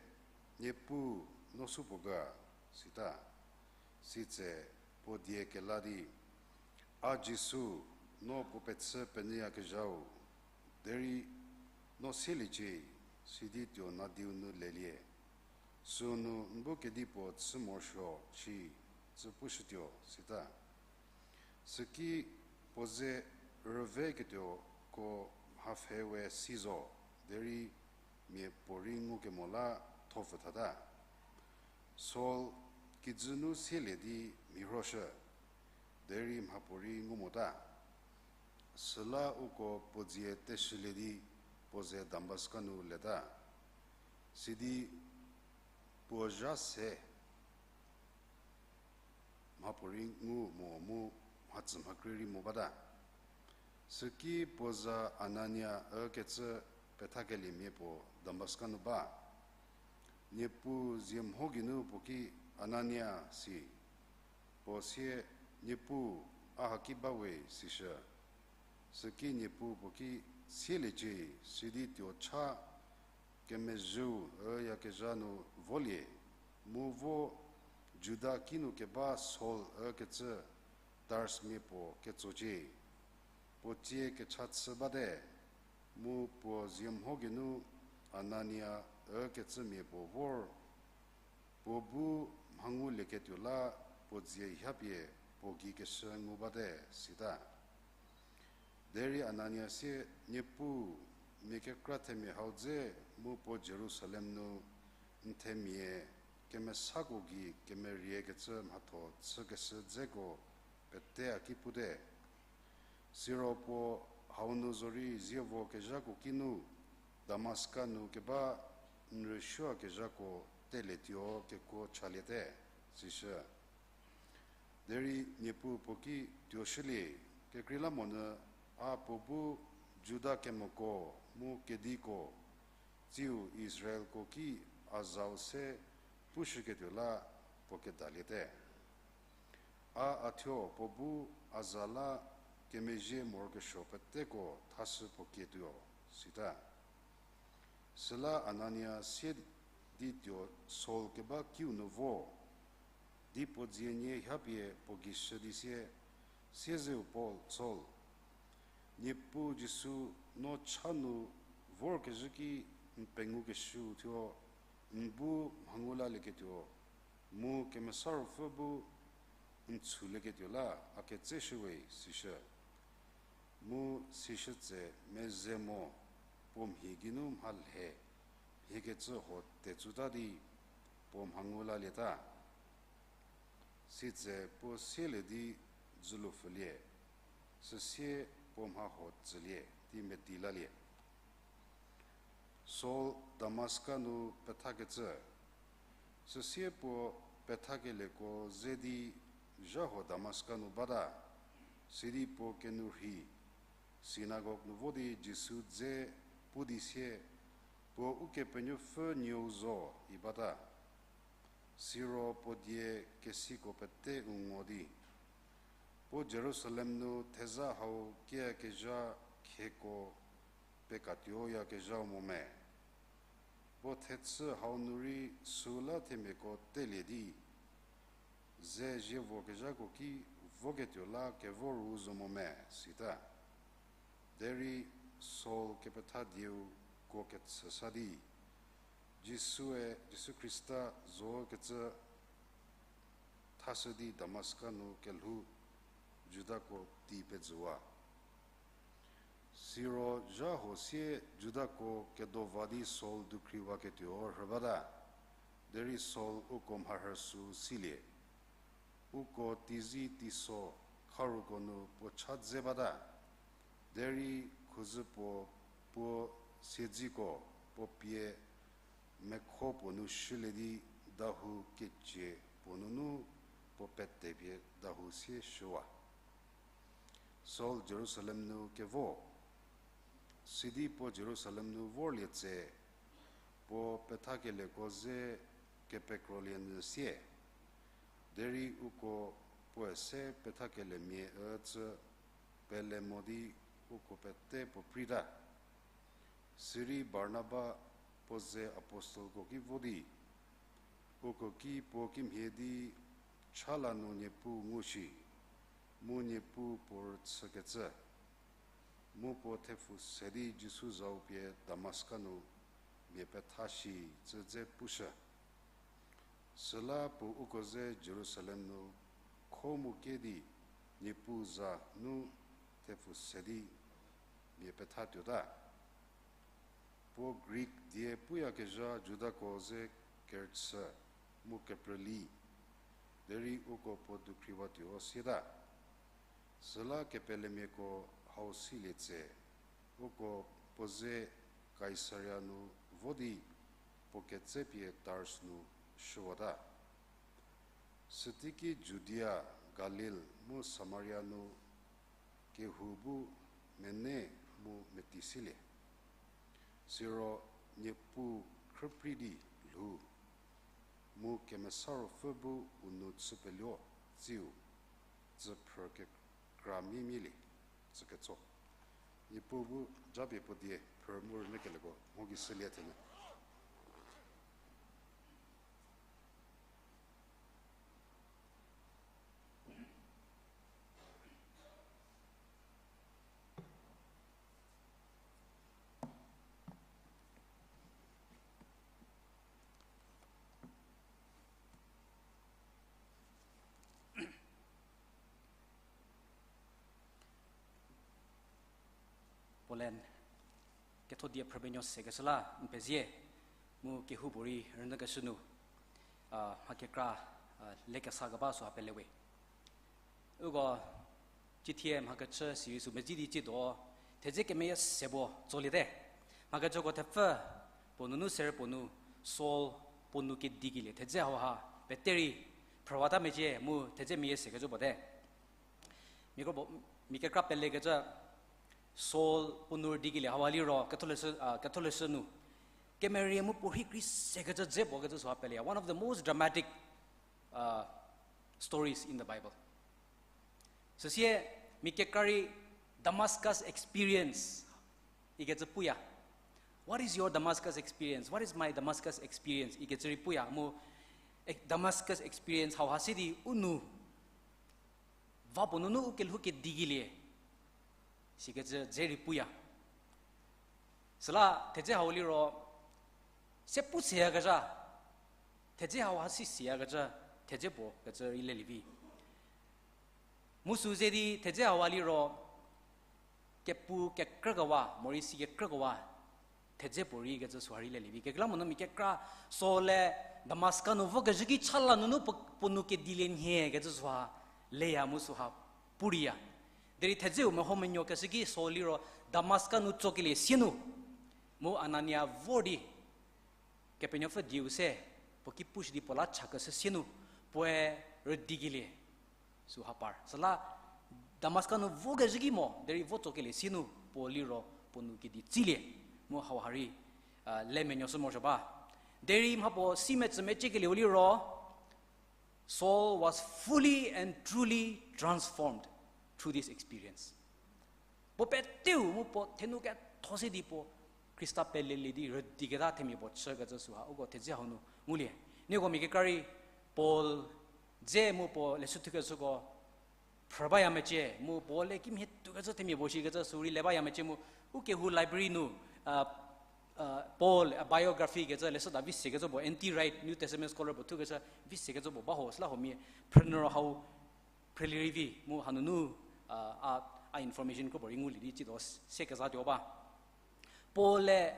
Niepuu, no supuo ga? sita. Sitse puo die kela di, A Jisu, no puo pechü penyüyakezhau, derei no sieliecie, sidi tuo nadiu nu lelie. Sünu n bu kedipuo chü morosuo shi, tsü pushütuo, sita. Süki puo ze rüveketuoko mhapfhe we si zo, derei miapuorei ngukemo la thopfü thata. Saul kijü nu sielie di mhirhoshü, derei mhapuorei ngu mota. Süla uko puo dzie teshülie di puo ze Damaska nu leta. Sidi puo zha se mhapuorei ngu mo mu mhatsü mhakrie rei mo bata. Süki puo za Anania ükecü pethakeliemia puo Damaska nu ba. Niepuu zie mho geinu puo ki, Anania, si. Puo sie, Niepuu, a haki ba we, sishü. Süki Niepuu puo ki, Sieliecie, sidi tuo cha kemezhieu üyakezha nu volie, mu vo Juda kinu keba Saul ükecü Tarsmia puo ketsocie. Puo tsie kecha chü bate, mu puo zie mho geinu Anania ükecümia puo vor, puo bu mha ngulieketuo la puo dzie hapie puo gei keshü ngu bate, sita. Derei Anania sie, Niepuu, mia kekra themia hau dze mu puo Jerusalem nu n themia kemesako gei kemeriekecü mhatho chükeshü dzeko pete a ki pute. Siro puo hau nu zorei zievo kezhako kinu Damaska nu keba n rüsuokezhako telietuo kekuo chaliete, sishü. Derei Niepuu puo ki, Tuoshülie, kekreilamonyü a puo bu Juda kemoko mu kediko, tsiu Israelko ki a zau se pushüketuo la puo kedaliete. A a thuo puo bu a za la kemezhie morokesuo peteko thashü puo kietuo, sita. Süla Anania sie di tuo Saul keba kiu nu vo, di puo dzie nie hapie puo gei shü di sie, Siezeu Paul, Saul, Niepuu Jisu no cha nu vorkezhü ki n pengukeshüu thuo n bu mha ngu lalieketuo, mu Kemesa Ruopfü bu n chulieketuo la a ketseshüwe, sishü. Mu sishü tse meze mo, puo mhi geinu mha lhe mhiekecü ho tetsüta di puo mha ngu lalieta. Sitse puo sielie di dzülu pfülie, süsie puo mha ho tsülie di meti lalie. Saul Damaska nu pethakecü. Süsie puo pethakelieko ze di zha huo Damaska nu bata, sidi puo kenourhei sinagog nu vo di Jisu dze pu di sie, puo Ukepenuopfü nuou zo i bata. Siro puo die kesiko pete u ngo di, puo Jerusalem nu theza hau kiakezha khieko pekatuoyakezhau mo me? Puo thechü hau nu rei süla themiako telie di, ze zievokezhako ki voketuo la kevo ru zo mo me? sita. Derei Saul kepetha dieu kuo kechü sa di, Jisue, Jisu Khrista zokecü thashü di Damaska nu kelhou Judako tei pejüwa. Siro zha huo sie Judako kedo va di Saul dukhriwaketuo rhü bata, derei Saul uko mharhü sü silie. Uko teizi teiso kharuko nu puo cha dze bata, derei khuzü puo, puo siedziko puo pie mekho puo nu shülie di dahou kecie puo nunu puo petepie dahou sie shüwa. Saul Jerusalem nu kevo. Sidi puo Jerusalem nu vorlie tse, puo pethakelieko ze kepekrolie nyü sie. Derei uko puoe se pethakeliemia ücü pele mo di uko pete puo prita. Sirei Barnaba puo ze apostelko ki vo di, uko ki puo kimhie di cha la nu Niepuu ngu shi, mu Niepuu puo rüchükecü, mu puo thepfu se di Jisu zau pie Damaska nu mia petha shi cü dze pushü. Süla puo uko ze Jerusalem nu kho mu kie di Niepuu za nu thepfu se di mia pethatuota. Puo Grik die puyakezha Judako ze kerüchü mu keprüli, derei uko puo dukhriwatuo sieta. Süla kepelemiako hau silie tse, uko puo ze Kaisaria nu vo di puo ketsepie Tars nu shüwata. Süteiki Judia, Galil mu Samaria nu kehou bu mene mu meti silie. Siro Niepuu khrüprei di lhou, mu Kemesa Ruopfü bu u nou chüpeluo tsiu, tsüphrü kekra miemielie, tsüketso. Niepuu bu japie puo die phrü mu rünyükelieko mho gei shülie thenyü. Polen, ketho die phrüpenuo sekeshü la n pezie, mu kehoupuorei rünyükeshü nu, a, mha kekra, a, lekesa keba süha pelewe. Uko, cithie mhakechü series sü medzi di ciedo, thedze kemeyie se puo tsoliete. Mhakechüko thepfü puo nunu ser puo nu, Saul puo nu kedikelie thedze hauha, peterei phrüwata mecie mu thedze meyie sekecü puo te. Mia kekra pelekecü Saul puo nu rüdikelie hauha liro, ketholeshü, a, ketholeshü nu kemerie mu puorhi krei sekecü dze puo kecü süha peleya. One of the most dramatic, uh, stories in the Bible. Süsie, mia kekra rei Damascus experience ikecü puya. What is your Damascus experience? What is my Damascus experience? Ikecü rei puya mu, e, Damascus experience hauha se di u nu va puo nunu u kelhou kedikelie sikecü dze rei puya. Süla thedze hau liro, se pu seyakezha, thedze hauha si seyakezha, thedze puo kecü rei lelie vi. Mu sü ze di thedze hauha liro, kepu kekrükewa, morei si kekrükewa, thedze puo rei kecü süha rei lelie vi. Kekreilamonyü mia kekra Saul-e Damaska nu vokezhü ki cha la nunu puo, puo nou kedilie nhie kecü süha leya mu süha pu reiya. Derei thedzeu meho menuokeshü ki Saul liro Damaska nu tsokelie sie nu, mu Anania vor di Kepenuopfü dieu se puo ki pushü di puo la chakeshü sie nu, puoe rüdikelie süha par. Süla Damaska nu vokezhü ki mo, derei vo tsokelie sie nu puo liro puo nou kedi tsilie, mu hauha rei, a, le menuoshü morosuo ba. Derei mha puo si metsü meciekelieu liro, Saul was fully and truly transformed through this experience. Puo peteu mu puo thenu ketho se di puo Khrista pelelie di rüdiketa themia puo chükecü süha uko thedze hau nu ngulie. Nieko mia kekra rei Paul dze mu puo leshü thukeshüko phrü baya mecie, mu Paul-e kimhie tukecü themia puo shikecü sü rei le baya mecie mu, u kehou library nu, a, a, Paul, a, biography kecü leshüda vi sekecü puo, N T Wright, New Testament scholar puo thukecü vi sekecü puo ba ho, süla huomia phrünyü ro hau phrülie rei vi mu hanunu, a, a, a information kropuo rei ngulie di tsiedo se kezatuo ba. Paul-e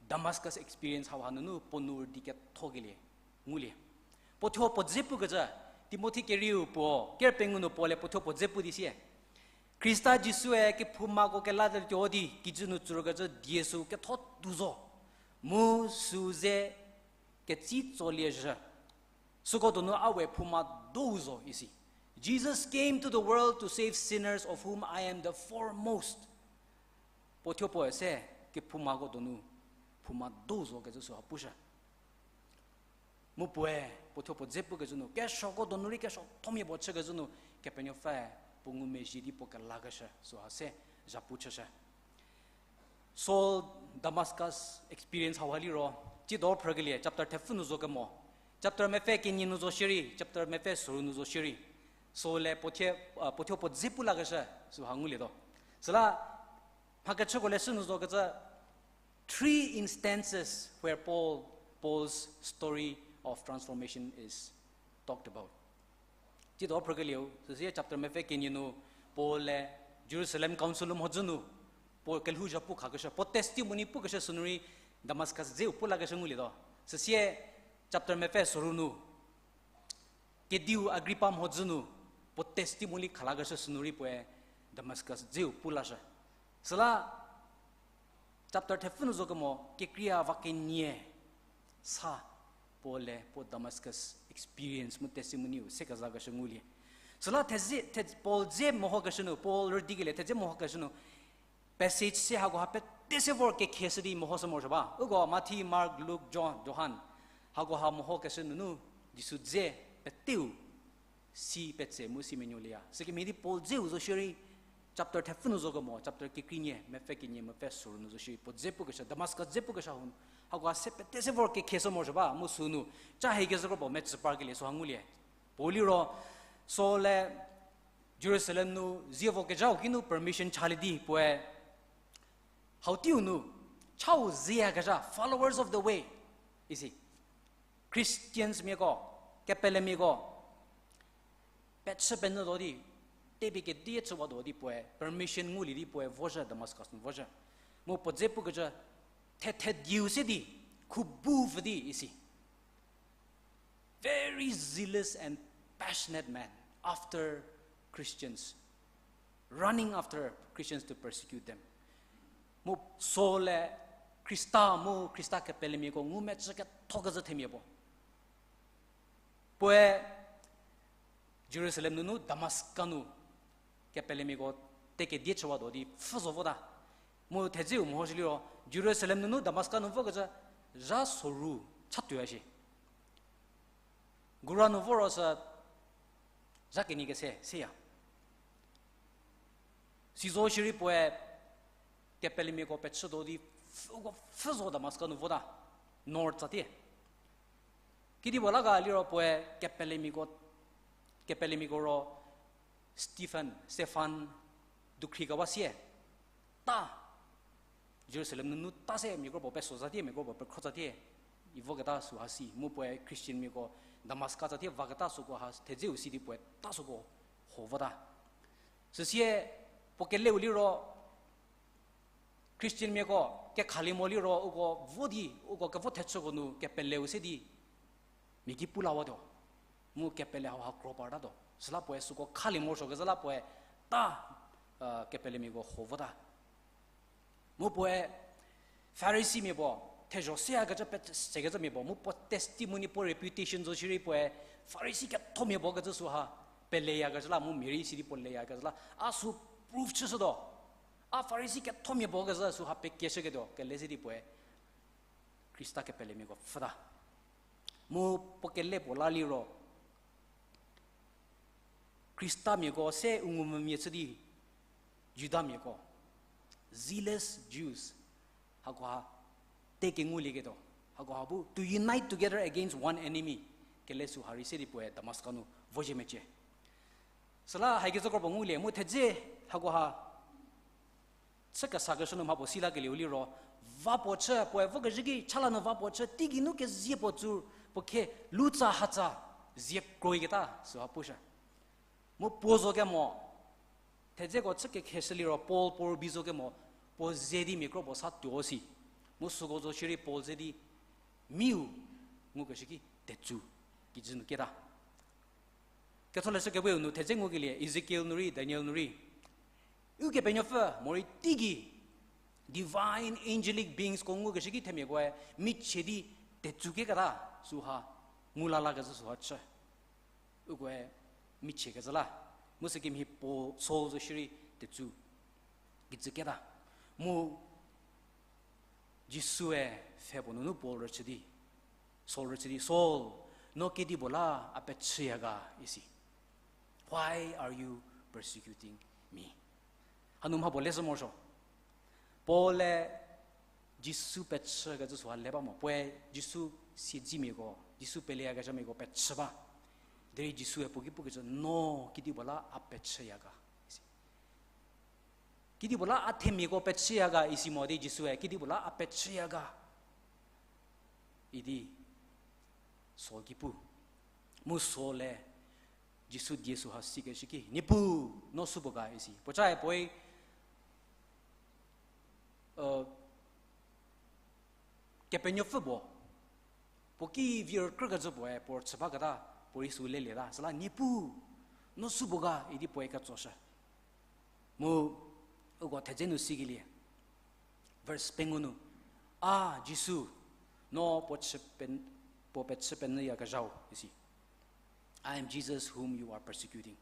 Damascus experience hau hanunu puo nou rüdi kethokelie ngulie. Puo thuo puo dze pukecü, Timothi kerieu puo, ker pengou nu Paul-e puo thuo puo dze pu di sie, Khrista Jisue kephoumako kelatuo di kijü nu tsürükecü die sü ketho tuo zo, mu sü ze ketsi tsolie zhü. Süko donu a we phouma dou zo isi. Jesus came to the world to save sinners, of whom I am the foremost. Puo thuo puoe se kephoumako donu phouma dou zo kecü süha pushü. Mu puoe puo thuo puo dze pukecü nu, kesuoko donu rei kesuothomia puo chükecü nu, Kepenuopfü puo ngumezhie di puo kelakeshü süha se zhapu chüshü. Saul Damascus experience hauha liro, tsiedo phrükelie chapter thepfü nu zo kemo, chapter mepfü kenie nu zo shierei, chapter mepfü soru nu zo shierei, Saul-e puo thuo, a, puo thuo puo dze pu lakeshü süha ngulietuo. Süla mhakechüko leshü nu zokecü, three instances where Paul, Paul's story of transformation is talked about. Tsiedo phrükelieu, süsie chapter mepfü kenie nu, Paul-e Jerusalem Council mhodzü nu, puo kelhou zhapu khakeshü, puo testimony pukeshü sünu rei Damascus dzeu pu lakeshü ngulietuo. Süsie chapter mepfü soru nu, kediu Agripa mhodzü nu, puo testimony khalakeshü sünu rei puoe Damascus dzeu pu lashü. Süla chapter thepfü nu zo kemo, kekreiya va kenie sa Paul-e puo Damascus experience mu testimony-u se kezakeshü ngulie. Süla thedze, the, Paul dze mehokeshü nu, Paul rüdikelie thedze mehokeshü nu, passage se hakoha pete se vor kekheshü di mehoshü morosuo ba. Uko Mathi, Mark, Luk, John, Johan, hakoha mehokeshü nunu Jisu dze peteu si petse mu si menuolieya. Sükemhie di Paul dzeu zo shierei, chapter thepfü nu zo kemo, chapter kekreinie, mepfü kenie, mepfü soru nu zo shierei, puo dze pukeshü, Damascus dze pukeshü hau, hakoha se pete se vor kekheshü morosuo ba, mu sünu, cha hie kezhü kro puo metsü parkelie süha ngulie. Puo liro, Saul-e Jerusalem nu zievo kezhau kinu permission chalie di puoe, hau teiu nu, chau zeyakezha, followers of the way, isi. Christians miako, kepelemiako, pechü penyü tuo di, tepie kedie chüwatuo di puoe, permission ngulie di puoe vozhü Damascus nu vozhü. Mu puo dze pukecü, thethediu se di, khubu pfü di isi. Very zealous and passionate man after Christians, running after Christians to persecute them. Mu Saul-e Khrista mu Khrista kepelemiako ngumecü ketho kezhü themia puo. Puoe Jerusalem nunu Damascus nu kepelemiako tekedie chüwatuo di pfhü zo vota. Mu thedzeu mehoshü liro, Jerusalem nunu Damascus nu vokecü zha soru chatuoya shie. Gura nu vo ro sü zha kenie kese seya. Sizo shierei puoe kepelemiako pechütuo di pfhü, uko pfhü zo Damascus nu vota. North tsatie. Kedipuo la ga liro puoe kepelemiako, kepelemiako ro Stephen, Stephan dukhri kewa sie, ta Jerusalem nunu ta se mia kro puo peso zatie, mia kro puo pekhro zatie, i voketa süha si, mu puoe Christian miako Damascus zatie vaketa süko ha thedzeu si di puoe ta süko ho vota. Süsie puo keleu liro Christianmiako kekhalie mo liro uko vo di, uko kevo thechüko nu kepeleu se di mia ki pu lawatuo. Mu kepele hauha kro partatuo. Süla puoe süko khalie morosuo kezhü la puoe ta, kepelemiako ho vota. Mu puoe Pharisimia puo, thezho seyakecü pe sekecümia puo, mu puo testimony, puo reputation zo shierei puoe Pharisi kethomia puo kecü süha peleyakecü la, mu mia rei sidi puo leyakecü la a sü proof chüshütuo. A Pharisi kethomia puo kecü süha pekieshüketuo kele se di puoe Khrista kepelemiako pfhüta. Mu puo kele puo la liro Khristamiako se u ngumvümia chü di Judamiako, zealous Jews, hakoha te kengulieketuo. Hakoha bu to unite together against one enemy kele süha rei se di puoe Damaska nu vozhie mecie. Süla haikecü kro puo ngulie mu thedze hakoha chü kesakeshü nu mha puo si lakelieu liro, va puo chü, puoe vokezhü ki chala nu va puo chü, teigei nu kezie puo tsur, puo khe lutsa hatsa zie kroiketa süha pushü. Mu puo zo kemo, thedzeko chü kekheshü liro Paul puo rübei zo kemo, puo ze di mia kro puo sa tuo si. Mu süko zo shierei Paul ze di, miu ngukeshü ki tetsu kijü nu keta. Ketholeshü Kewe-u nu thedze ngukelie Ezekiel nu rei, Daniel nu rei, Ukepenuopfü morei teigei divine angelic beingsko ngukeshü ki themiakoe michie di tetsu keketa süha ngu la lakezhü süha chü. Ukoe michiekecü la. Mu sükemhie puo Saul zo shierei tetsu kijü keta. Mu Jisue pfhe puo nunu Paul rüchü di, Saul rüchü di, Saul, no kedipuo la a pechüya ga isi. Why are you persecuting me? Hanu mha puo leshü morosuo. Paul-e Jisu pechükecü süha le ba mo. Puoe Jisu siedzimiako, Jisu peleyakezhamiako pechü ba. Derei Jisue puo ki pukecü, no kedipuo la a pechüya ga isi. Kedipuo la a themiako pechüya ga isi mo di Jisue, kedipuo la a pechüya ga idi Saul ki pu. Mu Saul-e Jisu die süha sikeshü ki, Niepuu, no supuo ga isi. Puocae puoe, Kepenuopfü puo, puo ki vi rükrükecü puoe puo rüchü baketa, puorei sü lelieta. Süla, Niepuu, no supuo ga idi puoe ketsoshü. Mu uko thedze nu sikelie. Verse pengou nu, A Jisu, no puo chü pe-, puo pechü penyüyakezhau isi. I am Jesus whom you are persecuting.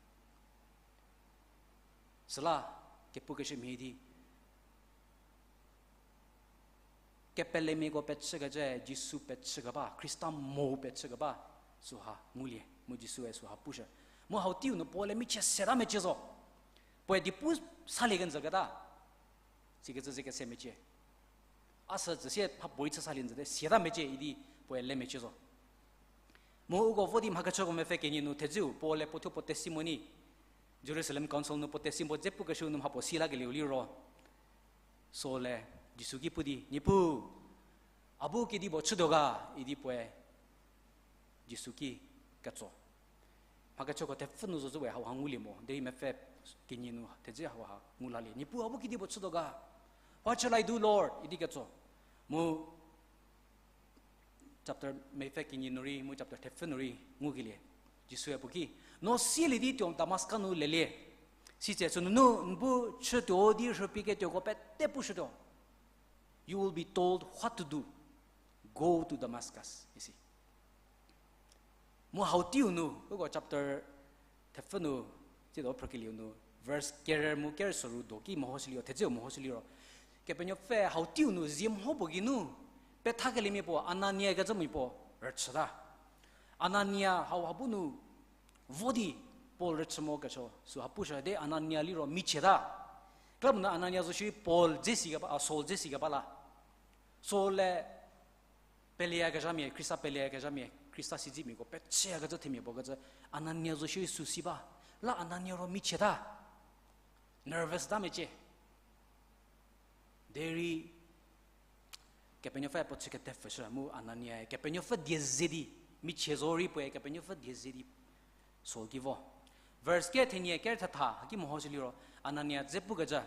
Süla, kepukeshü mhie di, kepelemiako pechükecü, Jisu pechükeba, Khrista mo pechükeba, süha ngulie, mu Jisue süha pushü. Mu hau teiu nu Paul-e michie siata mecie zo. Puoe di pu salie kenjüketa. Sikecü ze kese mecie. A sü tsü sie mha puorei chü salie njüte, siata mecie idi puoe le mecie zo. Mu uko vo di Mhakechüko mepfü kenie nu thedzeu Paul-e puo thuo puo testimony, Jerusalem Council nu puo testimony dze pukeshü nu mha puo si lakelieu liro, Saul-e Jisu ki pu di, Niepuu, a bu kedipuo chütuo ga idi puoe Jisu ki ketso. Mhakechüko thepfü nu zocü we hauha ngulie mo, derei mepfü kenie nu thedze hauha ngu lalie. Niepuu, a bu kedipuo chütuo ga? What shall I do, Lord? Idi ketso. Mu chapter mepfü kenie nu rei, mu chapter thepfü nu rei ngukelie. Jisue puo ki, no sielie di tuo Damaska nu lelie. Sitse sünunu n bu chütuo di rhüpie ketuoko pete pushütuo. You will be told what to do. Go to Damascus, isi. Mu hau teiu nu, uko chapter thepfü nu, tsiedo phrükelieu nu, verse kerer mu kerüsoru do ki mehoshüliro, thedzeu mehoshüliro. Kepenuopfü hau teiu nu zie mho puo geinu, pethakeliemia puo, Anania kecümia puo rüchüta. Anania hauha bu nu, vo di Paul rüchü mo kesuo, süha pushü di Anania liro michieta. Klamonyü Anania zo shierei Paul dze si keba, a, Saul dze si keba la. Saul-e peleyakezhamia, Khrista peleyakezhamia, Khrista siedzemiako pechüyakecü themia puo kecü, Anania zo shierei sü si ba. La Anania ro michieta. Nervous ta mecie. Derei Kepenuopfü puo chü ketepfüshü mu Anania-e Kepenuopfü die ze di, michie zorei puoe Kepenuopfü die ze di Saul ki vo. Verse ke thenie ker thetha haki mehoshüliro Anania dze pukecü,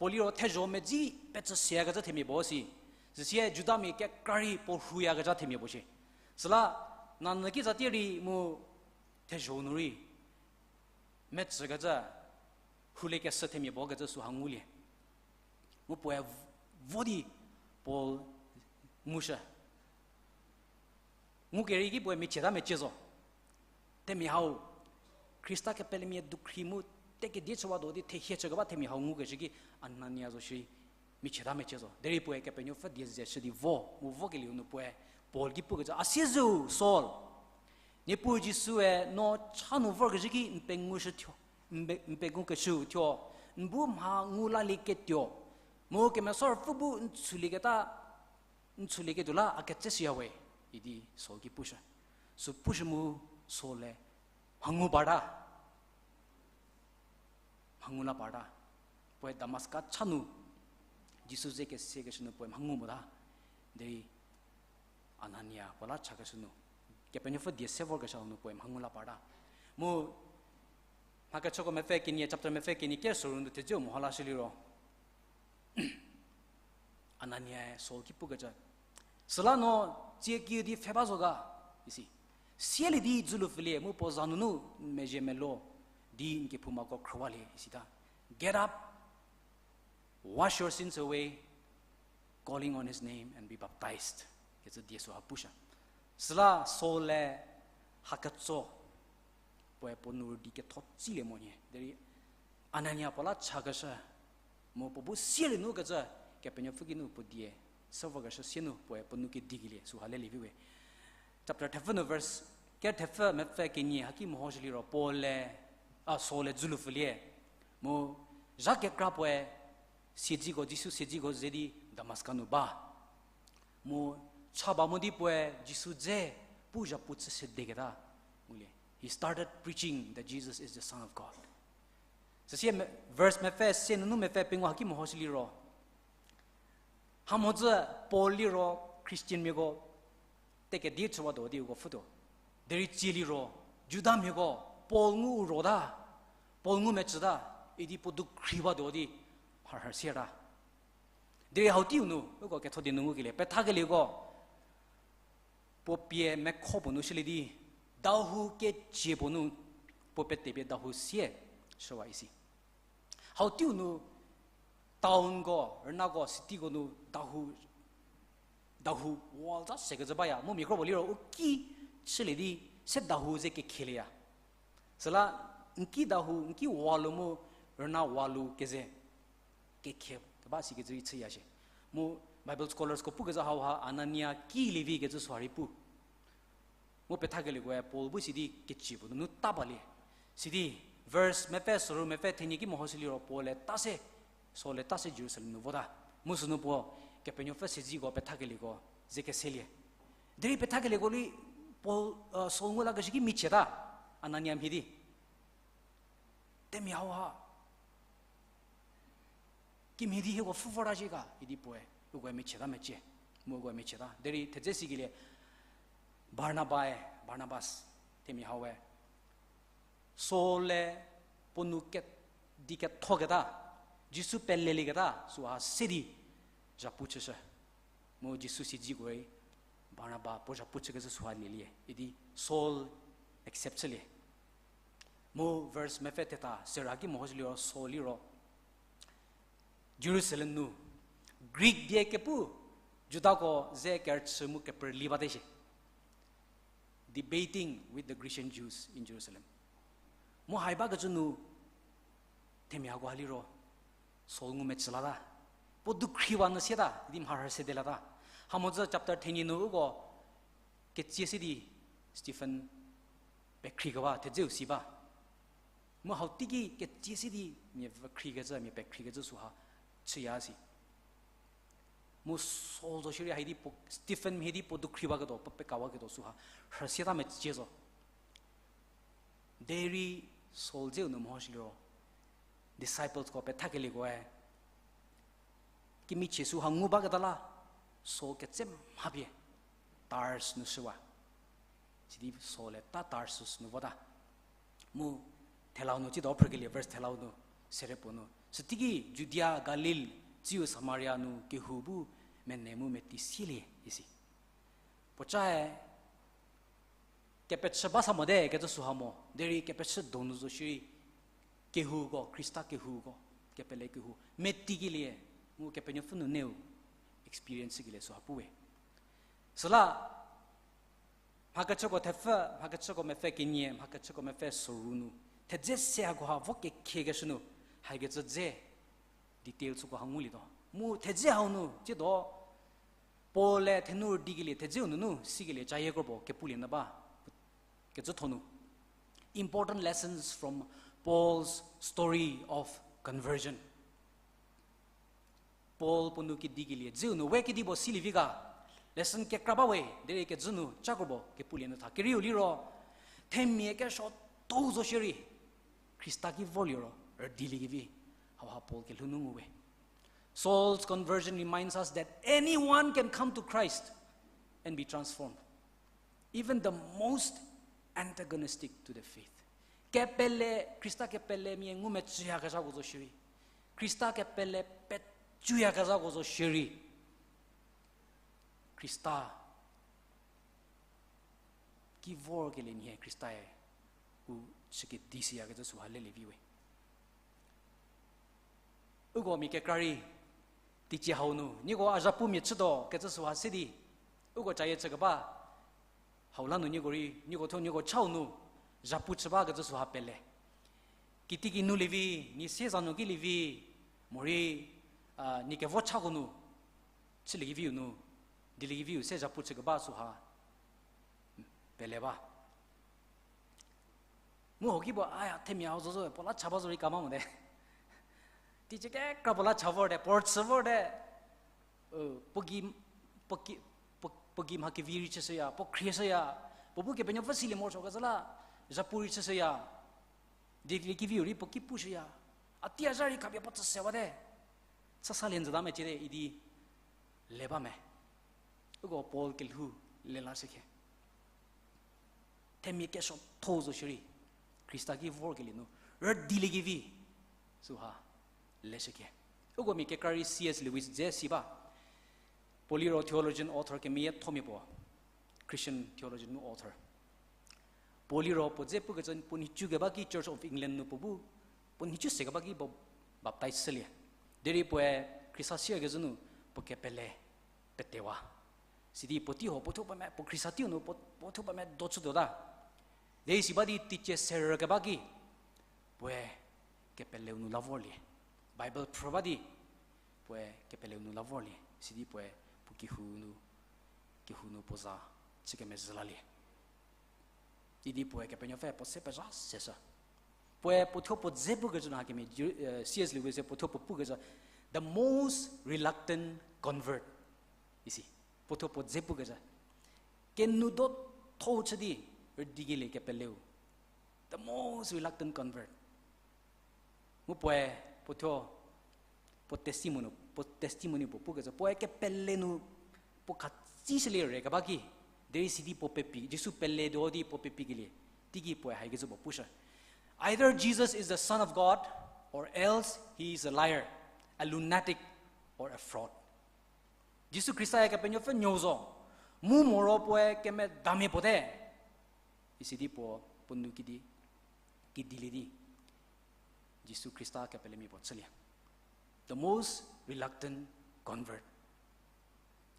Puo liro thezho medzi pecü siakecü themia puo si. Süsie Judamia kekra rei puo rhuyakezha themia puo shie. Süla nanyü ki zatie rei mu thezho nu rei metsükecü, rhulie kesü themia puo kecü süha ngulie. Mu puoe vo di Paul ngushü. Ngukereiki puoe michieta mecie zo. Themia hau, Khrista kepelemia dukhri mu tekedie chüwatuo di thehie chükeba themia hau ngukeshü ki Anania zo shierei michieta mecie zo. Derei puoe Kepenuopfü die ze shü di vo, mu vokelieu nu puoe Paul ki pukecü, A siezeu Saul, Niepuu Jisue no cha nu vorkezhü ki n pengou shüthuo, n pe-, n pengou keshüu thuo, n bu mha ngu lalieketuo, mu Kemesa Ruopfü bu n chülieketa, n chülieketuo la a ketse shüya we, idi Saul ki pushü. Sü pushü mu Saul-e mha ngu parta. Mha ngu la parta. Puoe Damaska cha nu Jisu ze kesekeshü nu puoe mha ngu mota. Derei Anania puo la chakeshü nu, Kepenuopfü die se vorkeshü nu puoe mha ngu la parta. Mu Mhakechüko mepfü kenie, chapter mepfü kenie ker soru nu thedzeu meho lashü liro, Ananiae Saul ki pukecü, Süla no tsie kiü di pfhe ba zo ga? isi. Sielie di dzülu pfülie mu puo za nunu n mezhie melo di n kephoumako khrüwalie, isita. Get up, wash your sins away, calling on his name and be baptized, kecü die süha pushü. Süla Saul-e haketso, puoe puo nu rüdi ketho tsilie monyü derei Anania puo la chakeshü, mu puo bu sielie nu kecü, Kepenuopfü ki nu puo die se vorkeshü sie nu puoe puo nu kedikelie süha lelie viwe. Chapter thepfü nu verse, ker thepfü mepfü kenie haki mehoshü liro Paul-e, a, Saul-e dzülu pfülie. Mu zha kekra puoe siedziko, Jisu siedziko ze di Damaska nu ba. Mu cha ba mo di puoe Jisu dze pu zhapu chü sedeketa ngulie. He started preaching that Jesus is the Son of God. Süsie me-, verse mepfü se nunu mepfü pengou haki mehoshü liro, hamhodzü Paul liro Christianmiako tekedie chüwatuo di uko pfhütuo. Derei tsie liro Judamiako Paul ngu u rota, Paul ngu mecüta, idi puo dukhriwatuo di mharhü sieta. Derei hau teiu nu uko ketho di nu ngukelie, pethakelieko puo pie mekho puo nu shülie di, dahou kecie puo nu, puo petepie dahou sie shüwa isi. Hau teiu nu townko, rünako, cityko nu dahou, dahou wall za sekecü baya, mu mia kro puo liro u ki chülie di se dahou ze kekhelieya. Süla n ki dahou, n ki wall-u mu rüna wall-u keze kekhe keba sikecü rei chüya shie. Mu Bible scholarsko pukezha hauha Anania ki Levi kecü süha rei pu. Mu pethakeliekoe Paul bu sidi kecie puo nunu ta balie. Sidi verse mepfü soru mepfü thenie ki mehoshü liro Paul-e ta se, Saul-e ta se Jerusalem nu vota. Mu sünu puo Kepenuopfü siedziko pethakelieko ze keselie. Derei pethakelieko rei Paul, Saul ngu lakeshü ki michieta, Anania mhie di. Themia hauha kimhie di hieko pfhü vorta zhie ga idi puoe ukoe michieta mecie, mu ukoe michieta. Derei thedze sikelie Barnabae, Barnabas, themia haue Saul-e puo nu ke-, di kethoketa, Jisu pelelieketa süha se di zhapu chüshü. Mu Jisu siedziko rei Barnaba puo zhapu chükecü süha lielie idi Saul accept chülie. Mu verse mepfü theta sera ki mehoshü liro Saul liro Jerusalem nu Greek die kepu Judako ze kerüchü mu keperli bate shie. Debating with the Grecian Jews in Jerusalem. Mu hai bakecü nu themia hako ha liro Saul ngumecü lata. Puo dukhriwa nyü sieta idi mharhü sede lata. Hamhodzü chapter thenie nu uko ketsie se di Stephen pekhrikewa thedzeu si ba. Mu hau teiki ketsie se di mia vükhrikecü, mia pekhrikecü süha chüya si. Mu Saul zo shierei haidi puo, Stephen mhie di puo dukhriwaketuo, puo pekawaketuo süha rhüsieta mecie zo. Derei Saul dzeu nu mehoshü liro disciplesko pethakeliekoe kemichie süha ngu baketa la, Saul ketse mha pie Tars nu shüwa. Sidi Saul-e ta Tarsus nu vota. Mu thelau nu tsiedo phrükelie verse thelau nu Sere puo nu. Süteiki Judia, Galil, tsiu Samaria nu kehou bu mene mu meti sielie isi. Puocae kepechü ba sa mote kecü süha mo, derei kepechü donu zo shierei, kehouko, Khrista kehouko, kepele kehou, metikelie, mu Kepenuopfü nu neu experience kelie süha puwe. Süla, mhakechüko thepfü, mhakechüko mepfü kenie, mhakechüko mepfü soru nu, thedze se hakoha vo kekhekeshü nu, hakecü dze details süko ha ngulietuo. Mu thedze hau nu, tsiedo, Paul-e thenu rüdikelie thedzeu nunu sikelie cayie kropuo kepulie nyü ba. Kecütho nu. Important lessons from Paul's story of conversion. Paul puo nou kedikelie dzeu nu we kedipuo silievi ga. Lesson kekra ba we, derei kecü nu ca kropuo kepulie nyü tha. Kerieu liro, themia kesuo tou zo shierei, Khrista ki vorlie ro, rüdiliekevi, hauha Paul kelhou nu nguwe. Saul's conversion reminds us that anyone can come to Christ and be transformed, even the most antagonistic to the faith. Kepele, Khrista kepele mia ngumecüyakezhako zo shierei, Khrista kepele pecüyakezhako zo shierei, Khrista ki vorkelie nhie Khrista-e u chükedi siyakecü süha lelievi we. Uko mia kekra rei, teicie hau nu nieko a zhapumia chütuo kecü süha se di, uko cayie chükeba hau la nu nieko rei, nieko thuo nieko chau nu zhapu chü bakecü süha pele. Kitiekinu lievi, nie sieza nu ki lievi, morei, a, nie kevo chako nu chüliekeviu nu, diliekeviu se zhapu chükeba süha pele ba. Mu hoki puo, aya, themia hau zo zo, puo la cha ba zo rei kama mote. Teicie kekra puo la cha vorte, puo rüchü vorte. Puo gei, puo ki, puo, puo gei mha kevi rei chüshüya, puo khrieshüya, puo bu Kepenuopfü silie morosuokecü la, zhapu rei chüshüya, diliekeviu rei puo ki pushüya, a tei a zha rei khapie puo tsü sewate. Chü salie njüta meciete idi le ba me. Uko Paul kelhou le lashükhe. Themia kesuo tho zo shierei, Khrista ki vorkelie nu, rüdiliekevi, süha leshükhe. Uko mia kekra rei C S Lewis dze si ba. Puo liro theologian author kemeyiethomia puo, Christian theologian mu author. Puo liro puo dze pukecü puo nhicu keba ki Church of England nu puo bu, puo nhicu se keba ki puo baptize shülie. Derei puoe Khrista siakezhü nu puo kepele petewa. Sidi puo teiho puo thuo puo me, puo Khrista teiu nu puo, puo thuo puo me do chütuota. Derei si ba di teicie serü keba ki, puoe kepeleu nu la vorlie. Bible phrü ba di, puoe kepeleu nu la vorlie. Sidi puoe puo kehou nu, kehou nu puo za chü kemezhü lalie. Idi puoe Kepenuopfü puo se pezha seshü. Puoe puo thuo puo dze pukecü nu hakemhie, C S Lewis-e puo thuo puo pukecü, the most reluctant convert. Isi, puo thuo puo dze pukecü. Kenou do tho chü di, rüdikelie kepeleu. The most reluctant convert. Mu puoe, puo thuo, puo testimony, puo testimony puo pukecü, puoe kepele nu, puo khatsishülie re keba ki, derei sidi puo pepi, Jisu peletuo di puo pepikelie, teiki puoe haikecü puo pushü. Either Jesus is the Son of God, or else he is a liar, a lunatic, or a fraud. Jisu Khrista-e Kepenuopfü nuou zo, mu moro puoe kemedamia puote. Isi di puo, puo nou kidi, kidilie di, Jisu Khrista kepelemia puo chülie. The most reluctant convert.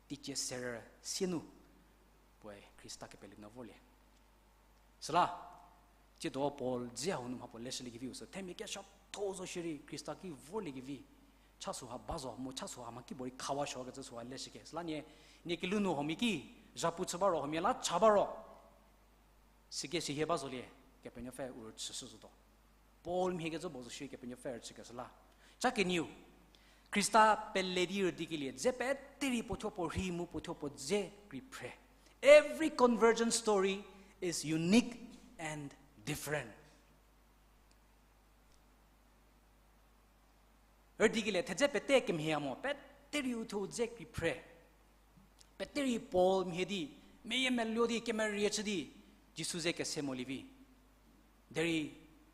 Teicie serü sie nu, puoe Khrista kepele nu vorlie. Süla, tsiedo Paul dze hau nu mha puo leshüliekeviu sü, themia kesuo tho zo shierei Khrista ki vorliekevi, cha süha ba zo, mu cha süha mha kipuorei khawa suokecü süha leshüke. Süla nie, nie kelhou nu huomia ki, zhapu chü ba ro, huomia la cha ba ro. Süke sihie ba zolie, Kepenuopfü u rüchüshü zotuo. Paul mhiekecü puo zo shierei Kepenuopfü rüchükeshü la. Cha kenieu, Khrista pele di rüdikelie dze pete rei puo thuo puo rhei mu puo thuo puo dze rei phre. Every conversion story is unique and different. Rüdikelie thedze pete kemhie mo, pete rei u thuo dze rei phre. Pete rei Paul mhie di, meyiemeluo di, kemerie chü di, Jisu ze kese molievi. Derei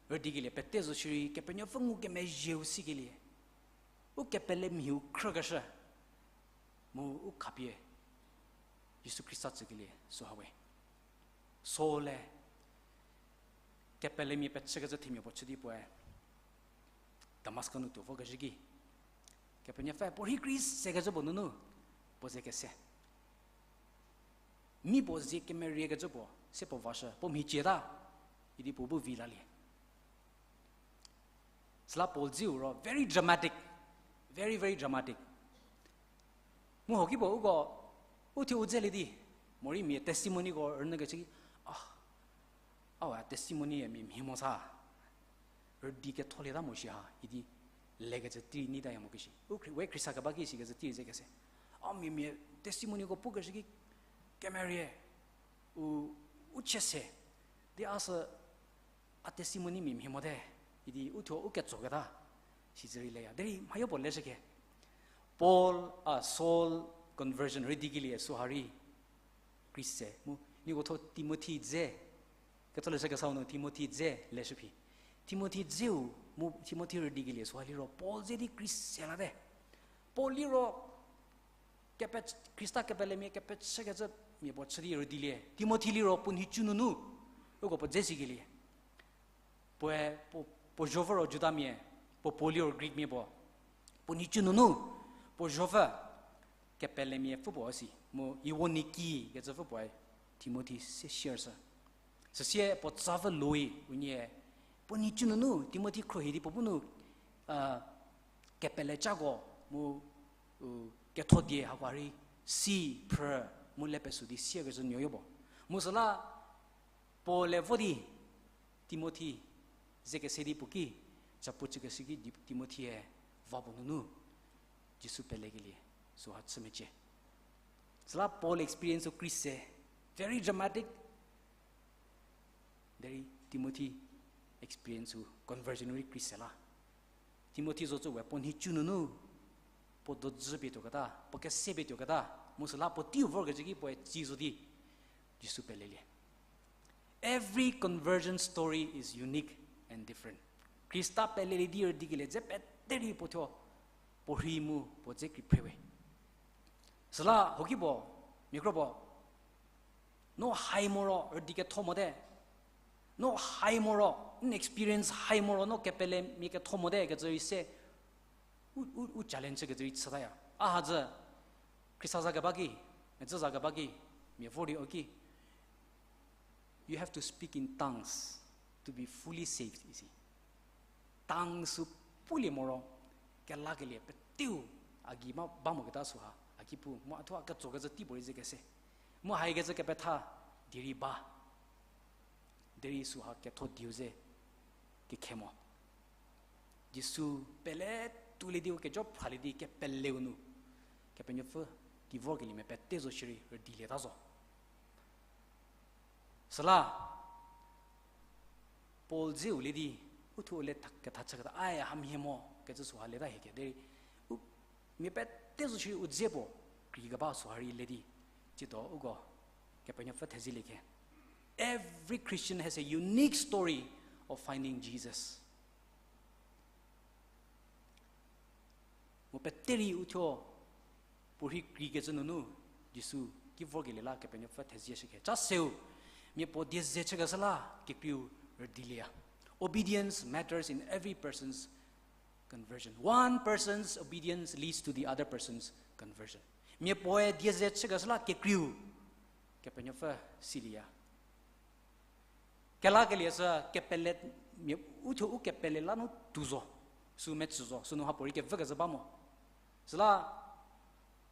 Rüdikelie pete zo shierei, Kepenuopfü ngukemezhieu sikelie, u kepelemhiu khrükeshü, mu u khapie Jisu Khrista tsükelie süha we. Saul-e kepelemia pechükecü themia puo chü di puoe Damaska nu tuo vokezhü ki, Kepenuopfü puo rhi kri sekecü puo nunu, puo ze kese. Mi puo zie kemeriekecü puo, se puo vashü, puo mhicie ta, idi puo bu vi lalie. Süla Paul dzeu ro, very dramatic, very, very dramatic. Mu hoki puo uko, u thuo u dzelie di, morei mia testimonyko rünyükecü ki, a, a testimony mia mhie mo sa, rüdi ketholieta mo shi ha, idi lekecü tei nei taya mo keshi. U khri-, we khriesa keba ki sikecü tei ze kese. A mia mia testimonyko pukeshü ki kemerie, u, u chese, di a sü a testimony mia mhie mote, idi u thuo u ketsoketa, sicü rei leya. Derei mhayo puo leshüke. Paul, a, Saul conversion rüdikelie süha rei kri se. Mu, nieko thuo Timothy dze, ketholeshü kesau nu Timothy dze leshü phi. Timothy dzeu, mu Timothy rüdikelie süha liro, Paul dze di kri se late. Paul liro, kepe-, Khrista kepelemia kepechükecü mia puo chü di rüdilie. Timothy liro puo nhicu nunu, uko puo dze sikelie. Puoe, puo, puo zhovü ro Judamia, puo puo liro Greekmia puo. Puo nhicu nunu, puo zhovü kepelemia pfü puo si, mu Euodia kecü pfü puoe Timothy se share shü. Süsie puo tsavü Loi unie, puo nhicu nunu Timothy khruohi di puo bu nu, a, kepelecako mu, u, kethodie hakoha rei si phrü mu le pesü di siekecü nuoyo puo. Mu süla Paul-e vo di Timothy ze kese di puo ki, zapu chükeshü ki di Timothy-e va puo nunu Jisu pelekelie süha chü mecie. Süla Paul experience-u kri se, very dramatic. Derei Timothy experience-u conversion rei kri se la. Timothy zocü we puo nhicu nunu, puo dojü pie tuoketa, puo kese pie tuoketa, mu süla puo teiu vorkecü ki puoe tsi zo di Jisu pelelie. Every conversion story is unique and different. Khrista pelelie di rüdikelie dze pete rei puo thuo, puo rhei mu puo dze kri phre we. Süla hoki puo, mia kro puo, no hai moro rüdi ketho mote, no hai moro, n experience hai moro no kepelemia ketho mote kecü rei se, u, u, u challenge kecü rei chütaya. A hazü, Khrista za keba ki, metsü za keba ki, mia vor di o ki, you have to speak in tongues to be fully saved, isi. Tongues-u pulie moro, kelakelie peteu a gei ma ba moketa süha a ki pu, mu a thuo a ketsokecü tei puorei ze kese. Mu haikecü kepetha, derei ba. Derei süha ketho dieu ze kekhe mo. Jisu pele tuolie di u kejo phralie di kepeleu nu, Kepenuopfü ki vorkeliemia pete zo shierei rüdilieta zo. Süla, Paul dzeu le di, u thuo u le tha-, ketha chüketa, ai, hamhie mo, kecü süha leta hieke, derei, u, mia pete zo shierei u dze puo, kri keba süha rei le di, tsiedo uko, Kepenuopfü thezielie khe. Every Christian has a unique story of finding Jesus. Mu pete rei u thuo, puorhi kreikecü nunu, Jisu ki vorkelie la Kepenuopfü thezie shükhe. Cha seu, miapuo die ze chükeshü la, kekreiu rüdilieya. Obedience matters in every person's conversion. One person's obedience leads to the other person's conversion. Miapuoe die ze chükeshü la kekreiu, Kepenuopfü silieya. Kelakelie sü kepele, mia, u thuo u kepele la nu tuo zo, sü metsü zo, sünu hapuorei kevükezhü ba mo. Süla,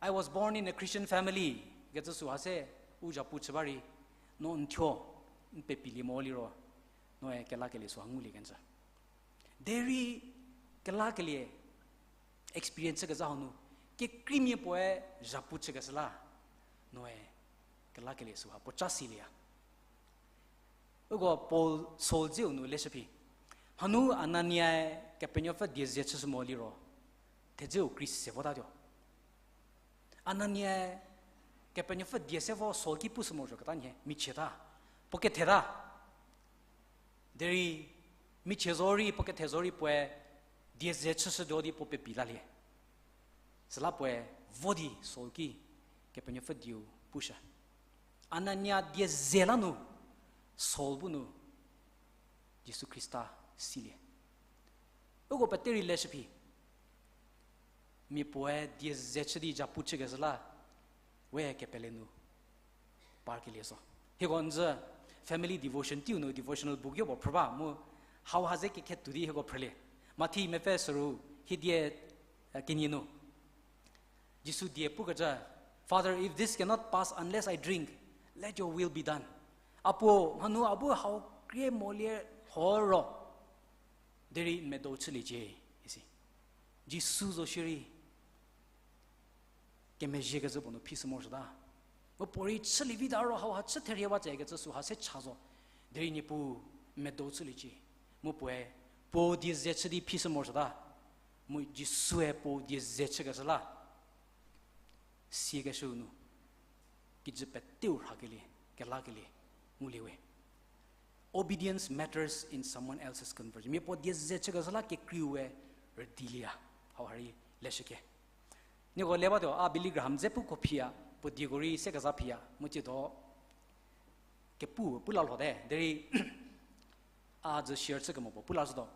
I was born in a Christian family, kecü süha se u zhapu chü ba rei, no n thuo, n pepilie mo liro, noe kelakelie süha ngulie kenjü. Derei kelakelie experience chükezha hanu, kekreimia puoe zhapu chükeshü la, noe kelakelie süha puoca silieya. Uko Paul, Saul dzeu nu leshü phi. Hanu Ananiae Kepenuopfü die ze chüshü mo liro, thedzeu krei se votatuo. Ananiae Kepenuopfü die se vo Saul ki pushü morosuoketa nhie, michieta, puo ketheta. Derei Michie zorei, puo kethe zorei puoe, die ze chüshütuo di puo pepi lalie. Süla puoe, vo di Saul ki, Kepenuopfü dieu pushü. Anania die ze la nu, Saul bu nu, Jisu Khrista silie. Uko pete rei leshü phi. Mia puoe die ze chü di zhapu chükeshü la, we kepele nu parkelie zo. Hieko n zü family devotion teiu nu devotional book yopuo phrü ba mu hauha ze kekhe tuo di hieko phrülie. Mathi mepfü süru hie die, eh, kenie nu. Jisu die pukecü, Father, if this cannot pass unless I drink, let your will be done. A puo, mhanu a bu hau krie molie ho ro, derei n medo chüliecie, isi. Jisu zo shierei, kemezhiekecü puo nu phi sü morosuota. Mu puorei chülie vi ta ro hauha chü therhie ba tsükecü süha se cha zo. Derei Niepuu n medo chüliecie. Mu puoe, puo die ze chü di phi sü morosuota. Mu Jisue puo die ze chükeshü la siekeshüu nu, kijü peteu rhakelie, kelakelie, ngulie we. Obedience matters in someone else's conversion. Mia puo die ze chükeshü la kekreiu we rüdilie ya. Hauha rei leshü ke. Nieko le batuo, a Billy Graham dze puko phiya, puo dieko rei se keza phiya, mu tsiedo kepu pu la lhote, derei a zü share chü kemo puo pu la zhütuo.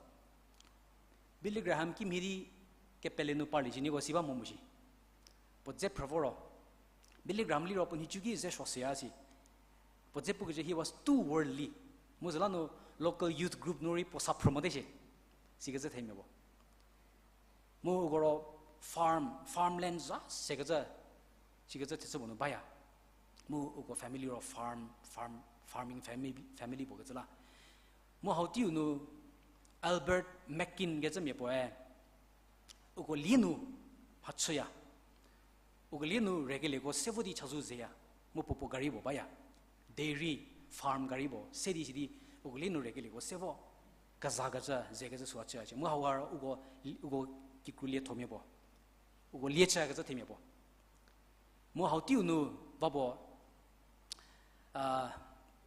Billy Graham kimhie di kepele nu parlie shi nieko si ba mo mu shi. Puo dze phrü vo ro, Billy Graham liro puo nhicu ki ze suo seya si. Puo dze pukecü he was too worldly. Mu süla nu local youth group nu rei puo sa phrü mote shi. Sikecü themia puo. Mu uko ro farm, farmland za sekecü, sikecü thechü puo nu baya. Mu uko family ro farm, farm, farming family, family puo kecü la. Mu hau teiu nu Albert Mackin kecü mia puoe, uko lie nu mhachüya. Uko lie nu rekelieko se vo di chazou zeya. Mu puo puo gari puo baya. Dairy farm gari puo se di sidi uko lie nu rekelieko se vo kezakecü, zekecü süha chüya chie. Mu hauha ro uko, uko kikru liethomia puo, uko lie chükecü themia puo. Mu hau teiu nu va puo,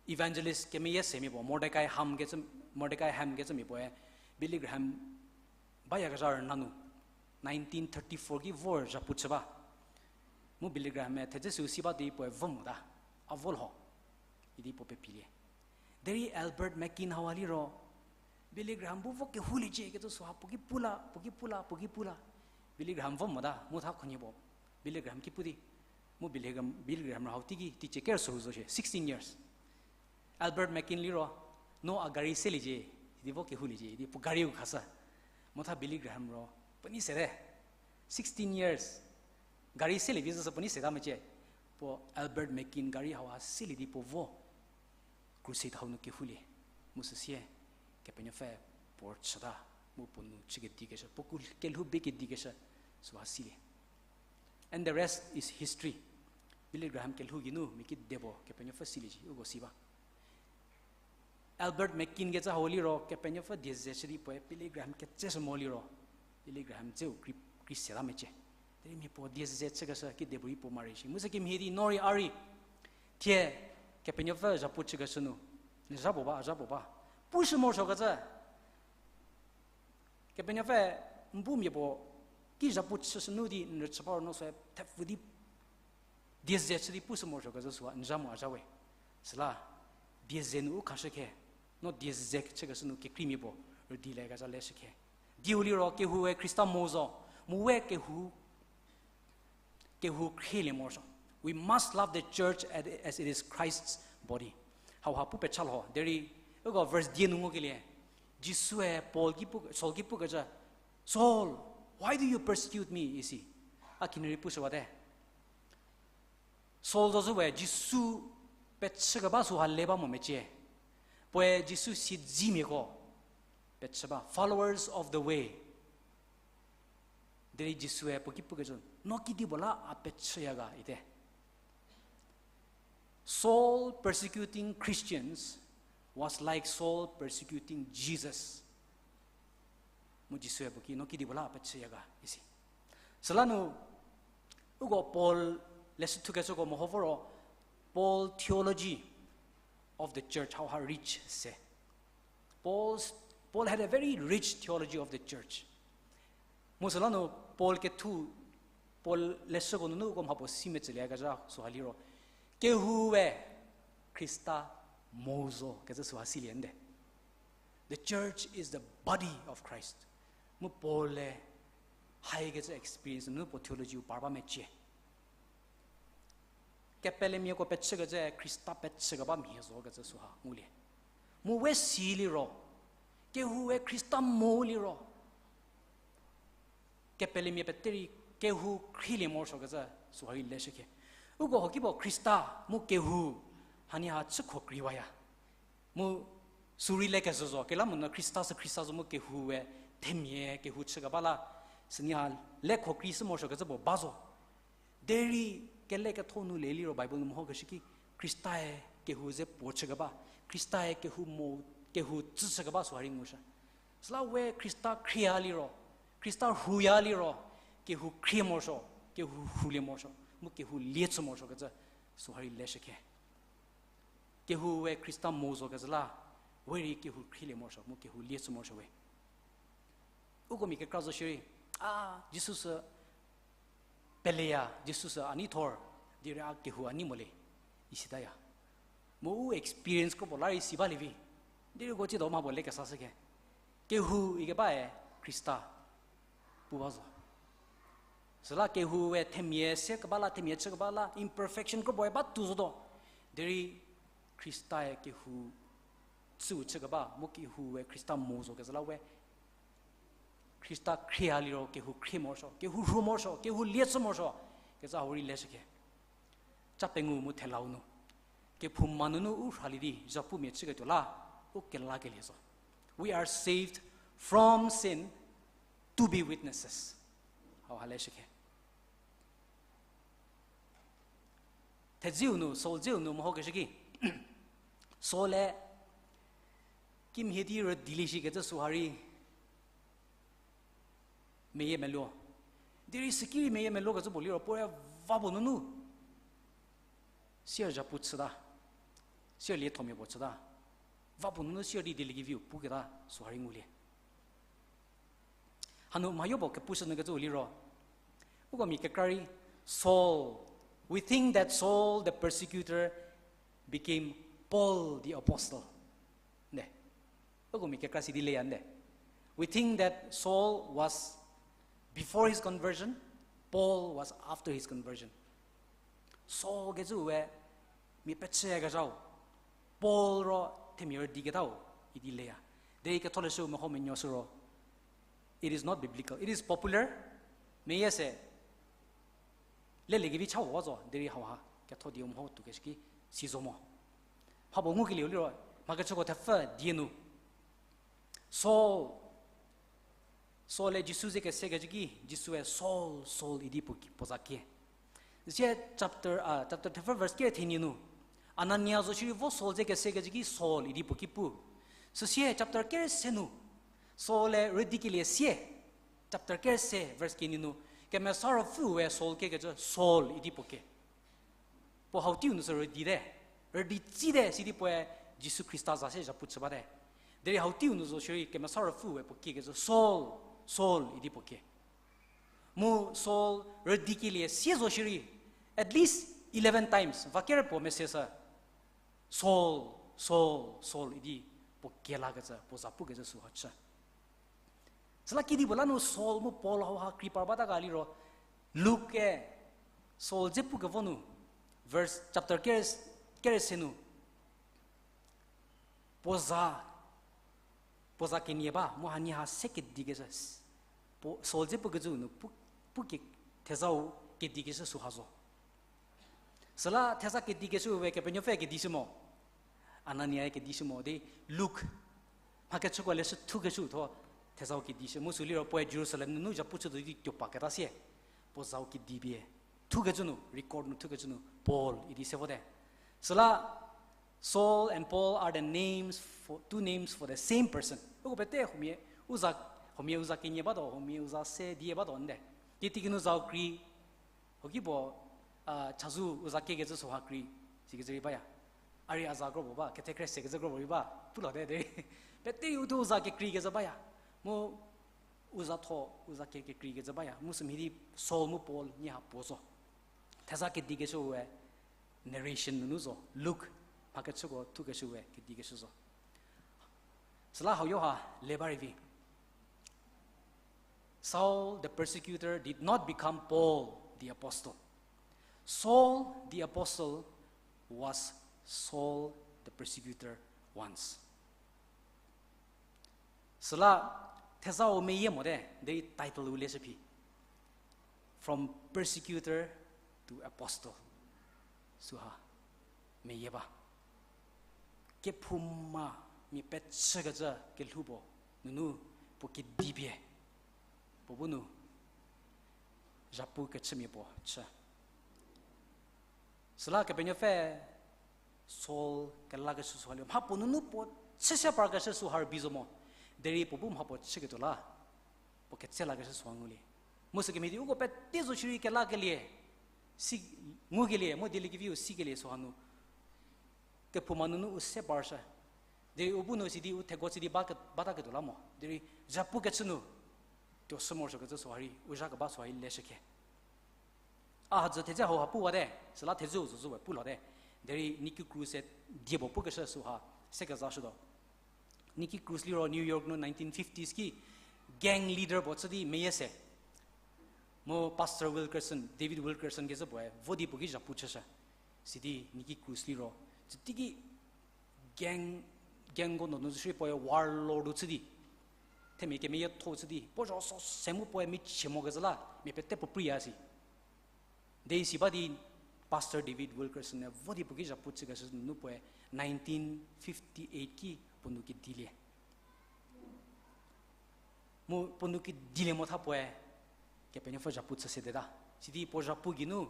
evangelist kemeyie semia puo, Mordecai Ham kecü, Mordecai Ham kecü mia puoe, Billy Graham bayakezha rüna nu, nineteen thirty-four ki vor zhapu chü ba. Mu Billy Graham-e thedze süu si ba di puoe vo mota, a vo lho, idi puo pepilie. Derei Albert Mackin hauha liro, Billy Graham bu vo kehouliecie kecü süha puo ki pu la, puo ki pu la, puo ki pu la. Billy Graham vo mota, mu tha khunhie puo Billy Graham ki pu di. Mu Billy Graham, Billy Graham ro hau teiki teicie ker süu zo shie, sixteen years. Albert Mackin liro, no a gari seliecie, idi vo kehouliecie, idi puo gari-u khashü. Mu tha Billy Graham ro, puo nei sete. Sixteen years. Gari selie vi züsü puo nei seta mecie. Puo Albert Mackin gari hauha selie di puo vo crusade hau nu kehoulie. Mu süsie, Kepenuopfü puo chüta, mu puo nu chükedikeshü, puo ku kelhou bie kedikeshü, süha silie. And the rest is history. Billy Graham kelhou geinu mia kedipuo Kepenuopfü silie shi, uko si ba. Albert Mackin kecü hau liro, Kepenuopfü die ze chü di puoe Billy Graham ketseshü mo liro, Billy Graham dzeu kri, kri seta mecie. Derei mia puo die ze chükeshü kedipuorei puo mari shi. Mu sükemhie di no rei a rei thie Kepenuopfü zhapu chükeshü nu, n zha puo ba, a zha puo ba, pushü morosuokecü. Kepenuopfü n bu mia puo ki zhapu chüshü nu di n rüchü ba ro no süe thepfü di die ze chü di pushü morosuokecü süha n zha mo a zha we. Süla, die ze nu u khashü khe, no die ze chükeshü nu kekreimia puo rüdiliekezha leshü khe. Dieu liro kehoue Khrista mo zo, mu we kehou, kehou khrielie morosuo. We must love the church as it is Christ's body. Hauha pu pecha lho, derei, uko verse die nu ngukelie, Jisue Paul ki pu, Saul ki pukecü, Saul, why do you persecute me? Isi. A khinirei pushüwate. Saul zozü we Jisu pechükeba süha le ba mo mecie. Puoe Jisu siedzemiako pechü ba, followers of the way. Derei Jisue puo ki pukecü, no kedipuo la a pechüya ga ite. Saul persecuting Christians was like Saul persecuting Jesus. Mu Jisue puo ki no kedipuo la a pechüya ga isi. Süla nu, uko Paul leshü thukecüko meho voro, Paul theology of the church, hauha rich se. Paul's Paul had a very rich theology of the church. Mu süla nu Paul kethu, Paul leshüko nunu uko mhapuo si metsüliekezha süha liro, kehou we Khrista mo zo kecü süha silie nde. The church is the body of Christ. Mu Paul-e haikecü experience nunu puo theology-u par ba mecie. Kepelemiako pechükecü Khrista pechükeba mhie zo kecü süha ngulie. Mu we si liro, kehou we Khrista mo liro, kepelemia pete rei kehou khrielie morosuo kecü süha rei leshükhe. Uko hokipuo Khrista mu kehou hanie ha chükho kreiwaya. Mu sü rei le kezhü zo, kelamu nu Khrista sü Khrista zo mu kehou we themia kehou chükeba la, sünie ha le kho krei sü morosuo kecü puo ba zo. Derei kele ketho nu le liro Bible nu mehokeshü ki, Khrista-e kehou ze puo chükeba, Khrista-e kehou mo, kehou tsü chükeba süha rei ngushü. Süla we Khrista khriea liro, Khrista rhuya liro, kehou khrie morosuo, kehou rhulie morosuo, mu kehou lie chü morosuo kecü süha rei leshükhe. Kehou we Khrista mo zo kecü la, we rei kehou khrielie morosuo mu kehou lie chü morosuo we. Uko mia kekra zo shierei, a, Jisu sü peleya, Jisu sü a neithor, derei a kehou a nei mo le, isitaya. Mu u experience kropuo la rei si balie vi, derei uko tsiedo mhapuo le kesashükhe. Kehou ikebae Khrista pu ba zo. Süla kehou we themia se keba la, themia chü keba la, imperfection kropuoe ba tuo zotuo. Derei Khrista-e kehou tsüu chü keba, mu kehou we Khrista mo zo kecü la we. Khrista khriea liro kehou khrie morosuo, kehou rhu morosuo, kehou lie chü morosuo kecü hau rei leshükhe. Cha pengou mu thelau nu, kephouma nunu u rhalie di zhapumia chüketuo la, u kelakelie zo. We are saved from sin to be witnesses. Hau ha leshükhe. Thedziu nu, Saul dziu nu mehokeshü ki, Saul-e kimhie di rüdilie shikecü süha rei meyie meluo. Derei süki rei meyie meluokecü puo liro puoe va puo nunu sier zhapu chüta, sier liethomia puo chüta, va puo nunu sier di dieliekeviu puketa süha rei ngulie. Hanu mhayo puo kepushü nyü kecüu liro, uko mia kekra rei, Saul, we think that Saul the persecutor became Paul the apostle. Nde. Uko mia kekra sidi leya nde. We think that Saul was before his conversion, Paul was after his conversion. Saul kecüu we mia pechüyakezhau, Paul ro themia rüdiketau idi leya. Derei ketholeshüu meho menuo sü ro, it is not biblical. It is popular. Meyie se leliekevi chau wa zo, derei hauha ketho dieu meho tuokeshü ki si zo mo. Mhapuo ngukelieu liro, mhakechüko thepfü die nu, Saul, Saul-e Jisu ze kesekecü ki, Jisue Saul, Saul idi puo ki, puo za kie. Sie chapter, a, chapter thepfü verse kere thenie nu, Anania zo shierei vo Saul ze kesekecü ki Saul idi puo ki pu. Süsie chapter kere se nu, Saul-e rüdikelie sie, chapter kere se verse kenie nu, Kemesa Ruopfüe Saul kiekecü Saul idi puo kie. Puo hau teiu nu sü rüdite, rüdi tsite sidi puoe Jisu Khrista za se zhapu chü bate. Derei hau teiu nu zo shierei Kemesa Ruopfüe puo kiekecü Saul, Saul idi puo kie. Mu Saul rüdikelie sie zo shierei, at least eleven times, va kere puo mese sü, Saul, Saul, Saul idi puo kie lakecü, puo za pukecü süha chü. Süla kedipuo la nu Saul mu Paul hauha krei par bata ga liro, Luke-e Saul dze pukevo nu, verse, chapter kere, kere se nu, puo za, puo za kenie ba, mu hanie ha se kedikecü, puo, Saul dze pukecü nu pu, puke, thezau kedikecü süha zo. Süla theza kedikecü we Kepenuopfü kedishü mo, Anania kedishü mo, di Luke, mhakechüko leshü thukecü tho, thezau kedishü, mu sü liro puoe Jerusalem nunu zhapu chütuo di tuopaketa sie, puo zau kedipie thukecü nu, record nu thukecü nu, Paul idi se vote. Süla Saul and Paul are the names for, two names for the same person. Uko pete huomia u za, huomia u za kenie batuo, huomia u za se die batuo nde. Kitiekinu zau krei, hoki puo, a, chazou u za kiekecü süha krei, sikecü rei baya. A rei a za kropuo ba, kethekre sekecü kropuo rei ba, pulo te derei. Pete u thuo u za kekreikecü baya. Mu u za tho, u za ke, kekreikecü baya. Mu sümhie di Saul mu Paul nie ha puo zo. Theza kedikeshüe, narration nunu zo. Luke, mhakechüko thukeshüe, kedikeshü zo. Süla hau yo ha, le ba rei vi. Saul the persecutor did not become Paul the apostle. Saul the apostle was Saul the persecutor once. Süla thezau meyie mote, derei title u leshü phi. From persecutor to apostle. Süha meyie ba. Kephouma mia pechükecü kelhou puo, nunu puo kedi pie, puo bu nu zhapu kechümia puo chü. Süla Kepenuopfü Saul kelakeshü süha liro, mha puo nunu puo chüse parkeshü süha rübei zo mo. Derei puo bu mha puo chüketuo la, puo ketse lakeshü süha ngulie. Mu sükemhie di uko pete zo shierei kelakelie, si, ngukelie, mu dieliekeviu sikelie süha nu, kephouma nunu u se parshü. Derei u bu nu sidi u thego chü di ba ke, bataketuo la mo. Derei zhapu kechü nu, tuo shü morosuokecü süha rei, u zha keba süha rei leshükhe. A hadzü thedze hau ha puwate, süla thedzeu zozü we pulhote. Derei Nicky Cruz-e die puo pukeshü süha, se kezashütuo. Nicky Cruz liro New York nu nineteen fifties ki gang leader puo chü di meyie se. Mu Pastor Wilkerson, David Wilkerson kecü puoe vo di puo ki zhapu chüshü. Sidi Nicky Cruz liro, tsütiki gang, gangko nunu zo shierei puoe warlord-u chü di, themia kemeyietho chü di, puo zho so se mu puoe michie mokezhü la, mia pete puo preiya si. Derei si ba di Pastor David Wilkerson-e vo di puo ki zhapu chükeshü nunu puoe nineteen fifty-eight ki puo nou kedilie. Mu puo nou kedilie mo tha puoe Kepenuopfü zhapu chü sedeta. Sidi puo zhapu geinu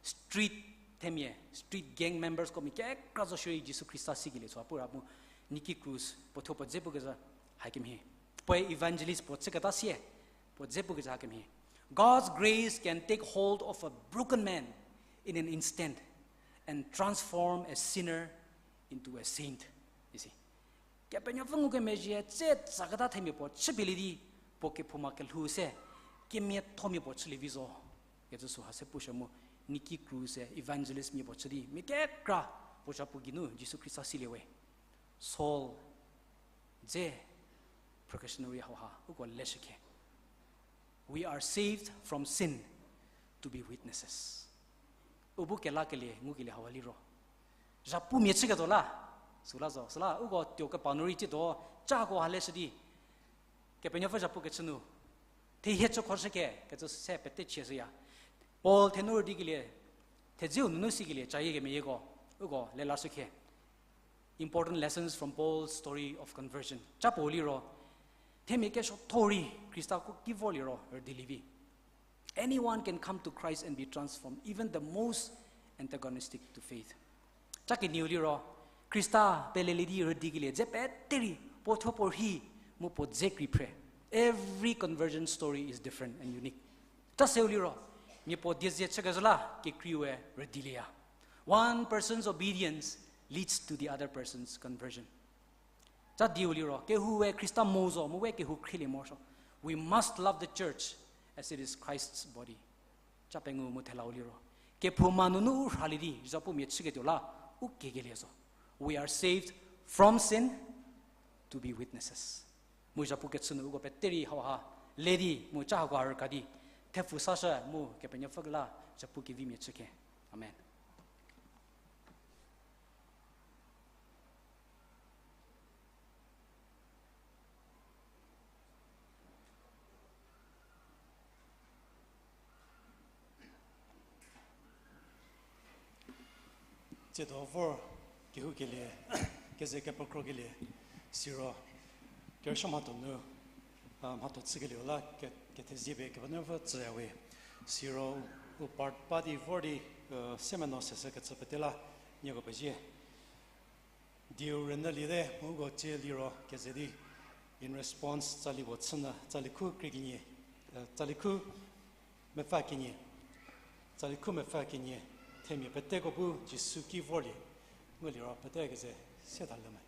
street themia, street gang members ko mia kekra zo shierei Jisu Khrista sikelie süha pu ra mu Nicky Cruz puo thuo puo dze pukezhü hakemhie. Puoe evangelist puo chüketa sie, puo dze pukezhü hakemhie. God's grace can take hold of a broken man in an instant and transform a sinner into a saint, isi. Kepenuopfü ngukemezhie tse tsaketa themia puo chüpielie di, puo kephouma kelhou se, kemiathomia puo chülie vi zo, kecü süha se pushü mu, Nicky Cruz-e evangelist mia puo chü di, mia kekra puo zhapu geinu Jisu Khrista silie we. Saul dze phrükeshü nu rei hauha uko leshükhe. We are saved from sin to be witnesses. U bu kelakelie ngukelie hauha liro, zhapumia chüketuo la, süla zo, süla uko tuo kepa nu rei tsiedo, cako ha leshü di, Kepenuopfü zhapu kechü nu, thehie chükhoshüke kecü se pete chieshüya. Paul thenu rüdikelie, thedzeu nunu sikelie cayie kemeyieko, uko lelashükhe. Important lessons from Paul's story of conversion. Ca puo liro, themia kesuotho rei Khrista ki vorliro rüdilie vi. Anyone can come to Christ and be transformed, even the most antagonistic to faith. Ca kenieu liro, Khrista pelelie di rüdikelie dze pete rei puo thuo puo rhi mu puo dze krei phre. Every conversion story is different and unique. Ca seu liro, mia puo dieze chükezhü la kekreiu-e rüdilieya. One person's obedience leads to the other person's conversion. Ca dieu liro, kehoue Khrista mo zo mu we kehou khrielie morosuo. We must love the church as it is Christ's body. Ca pengou mu thelau liro, kephouma nunu u rhalie di zhapumia chüketuo la u kekelie zo. We are saved from sin to be witnesses. Mu zhapu kechü nu uko pete rei hauha le di mu ca hako ha rüka di, thepfu sashü mu Kepenuopfü la zhapu kevimia chükhe. Amen. Tsiedo vor kehoukelie, keze kepekrokelie, siro kerüsuo mhatho nu, a, mhatho chükelieu la ke-, kethezie pie Kepenuopfü tsüyawe. Siro u part ba di vor di, a, semeno sese kecü pete la nieko pezie. Dieu rünyüliete mu uko tsie liro keze di in response tsali puo chünyü, tsali khu krie kenie, e, tsali khu mepfü kenie, tsali khu mepfü kenie, themia peteko bu Jisu ki vorlie, ngu liro pete keze se tha lü me.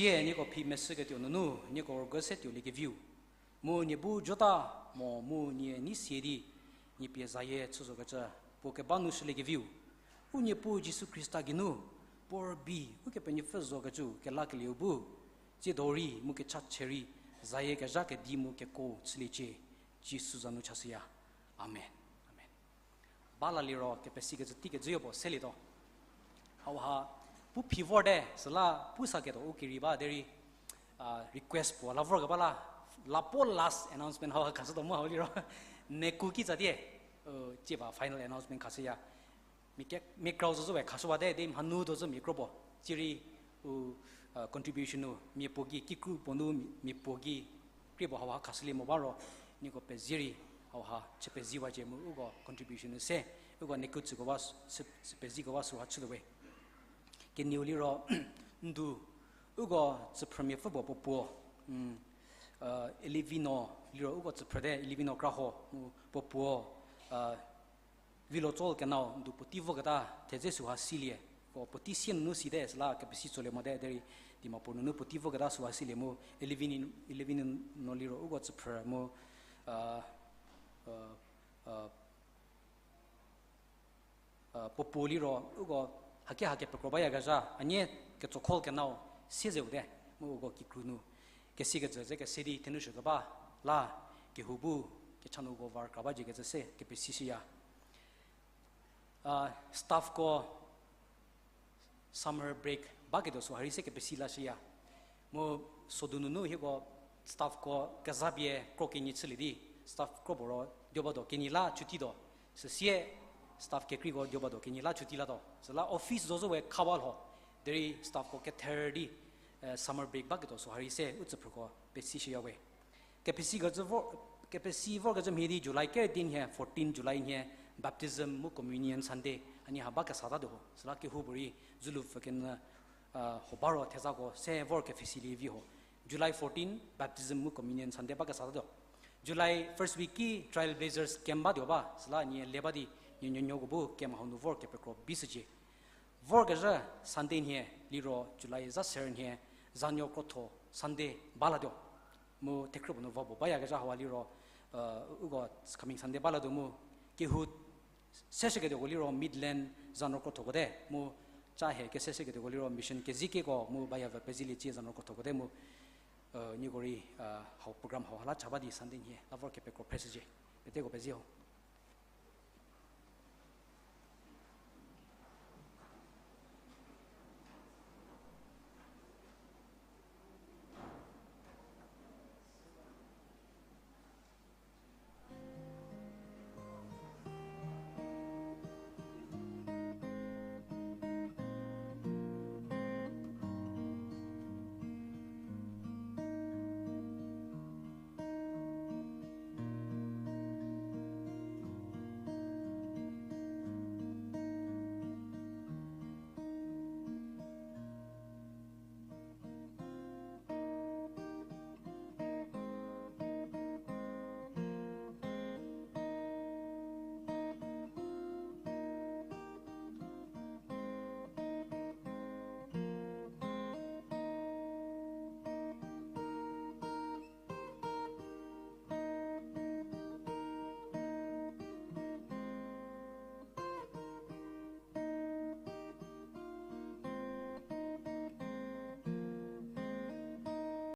Thie nieko phi meshüketuo nunu, nieko rügü se tuoliekeviu, mu nie bu jota mo mu nie nei sie di, nie pie zayie chü zokecü, puo keba nu shüliekeviu, u Niepuu Jisu Khrista geinu, puo rübei, Ukepenuopfü zokecü, kelakelieu bu, tsiedo rei mu kechachie rei, zayie kezha kedi mu kekuo chüliecie, Jisu za nu chashüya. Amen. Amen. Ba la liro kepesikecü teikecüyo puo selietuo. Hauha, pu phi vorte, süla pu saketuo u kerei ba derei, request puo la vorkeba la, la puo last announcement hauha khashütuo mu hau liro, neku kitsatie, u, tsieba final announcement khashüya. Mia ke, mia krau zo zo we khashüwate, de mhanu do zo mia kro puo. Tsierei u, contribution nu mia puo gei, kikru puo nu mia puo gei, krie puo hauha khashülie mo ba ro, nieko pezie rei, hauha chü peziwacie mu uko contribution nu se, uko neku tsüko ba, chü, chü peziko ba süha chütuo we. Kenieu liro, ndu, uko tsüphrümiapfü puo puo puo, Elivino liro uko tsüphrüte, Elivino Kraho mu puo puo, Vilo Tsol Kenao ndu puotei voketa thedze süha silie, ko puotei sie nunu site süla kepesi tsolie mote derei, Dimapur nunu puotei voketa süha silie mu, Elivino liro uko tsüphrü mu, puo puo liro uko haki ha kepekro bayakezha, a nie ketso call kenao siezeu te, mu uko kikru nu kesikecü ze kese di thenou shükeba la, kehou bu kecha nu uko var kra baciekecü se kepesishüya. Staffko summer break baketuo süha rei se kepesi lashüya. Mu sodu nunu hieko staffko kezapie kro kenie chülie di, staff kro puo ro dioba do kenie la chuti do. Süsie staff kekreiko dioba do kenie la chuti latuo. Süla office zo zo we khawa lho. Derei staffko kether di, summer break baketuo süha rei se u tsüphrüko pesishüya we. Kepesi kecü vor, kepesi vorkecü mhie di July ker di nhie, fourteen July nhie, baptism mu communion Sunday, a nie ha bakesatatuo ho. Süla kehoupuorei zulu pfü kenyü, ho ba ro thezako se vor kepfhesilie vi ho. July fourteen, baptism mu communion Sunday bakesatatuo. July first week ki Trailblazers camp batuo ba, süla nie le ba di, nie nuonuoko bu camp hau nu vor kepekro bishücie. Vorkezhü Sunday nhie liro July za ser nhie, zanuo krotho Sunday balatuo. Mu thekhrü puo nu va puo bayakezha hauha liro, uko coming Sunday balatuo mu, kehou seshüketuoko liro Midland zanuo krothoko te mu, ca hie keseshüketuoko liro mission kezikieko mu baya va pezilie cie zanuo krothoko te mu, nieko rei, hau program hauha la cha ba di Sunday nhie la vor kepekro phreshücie. Peteko pezie ho.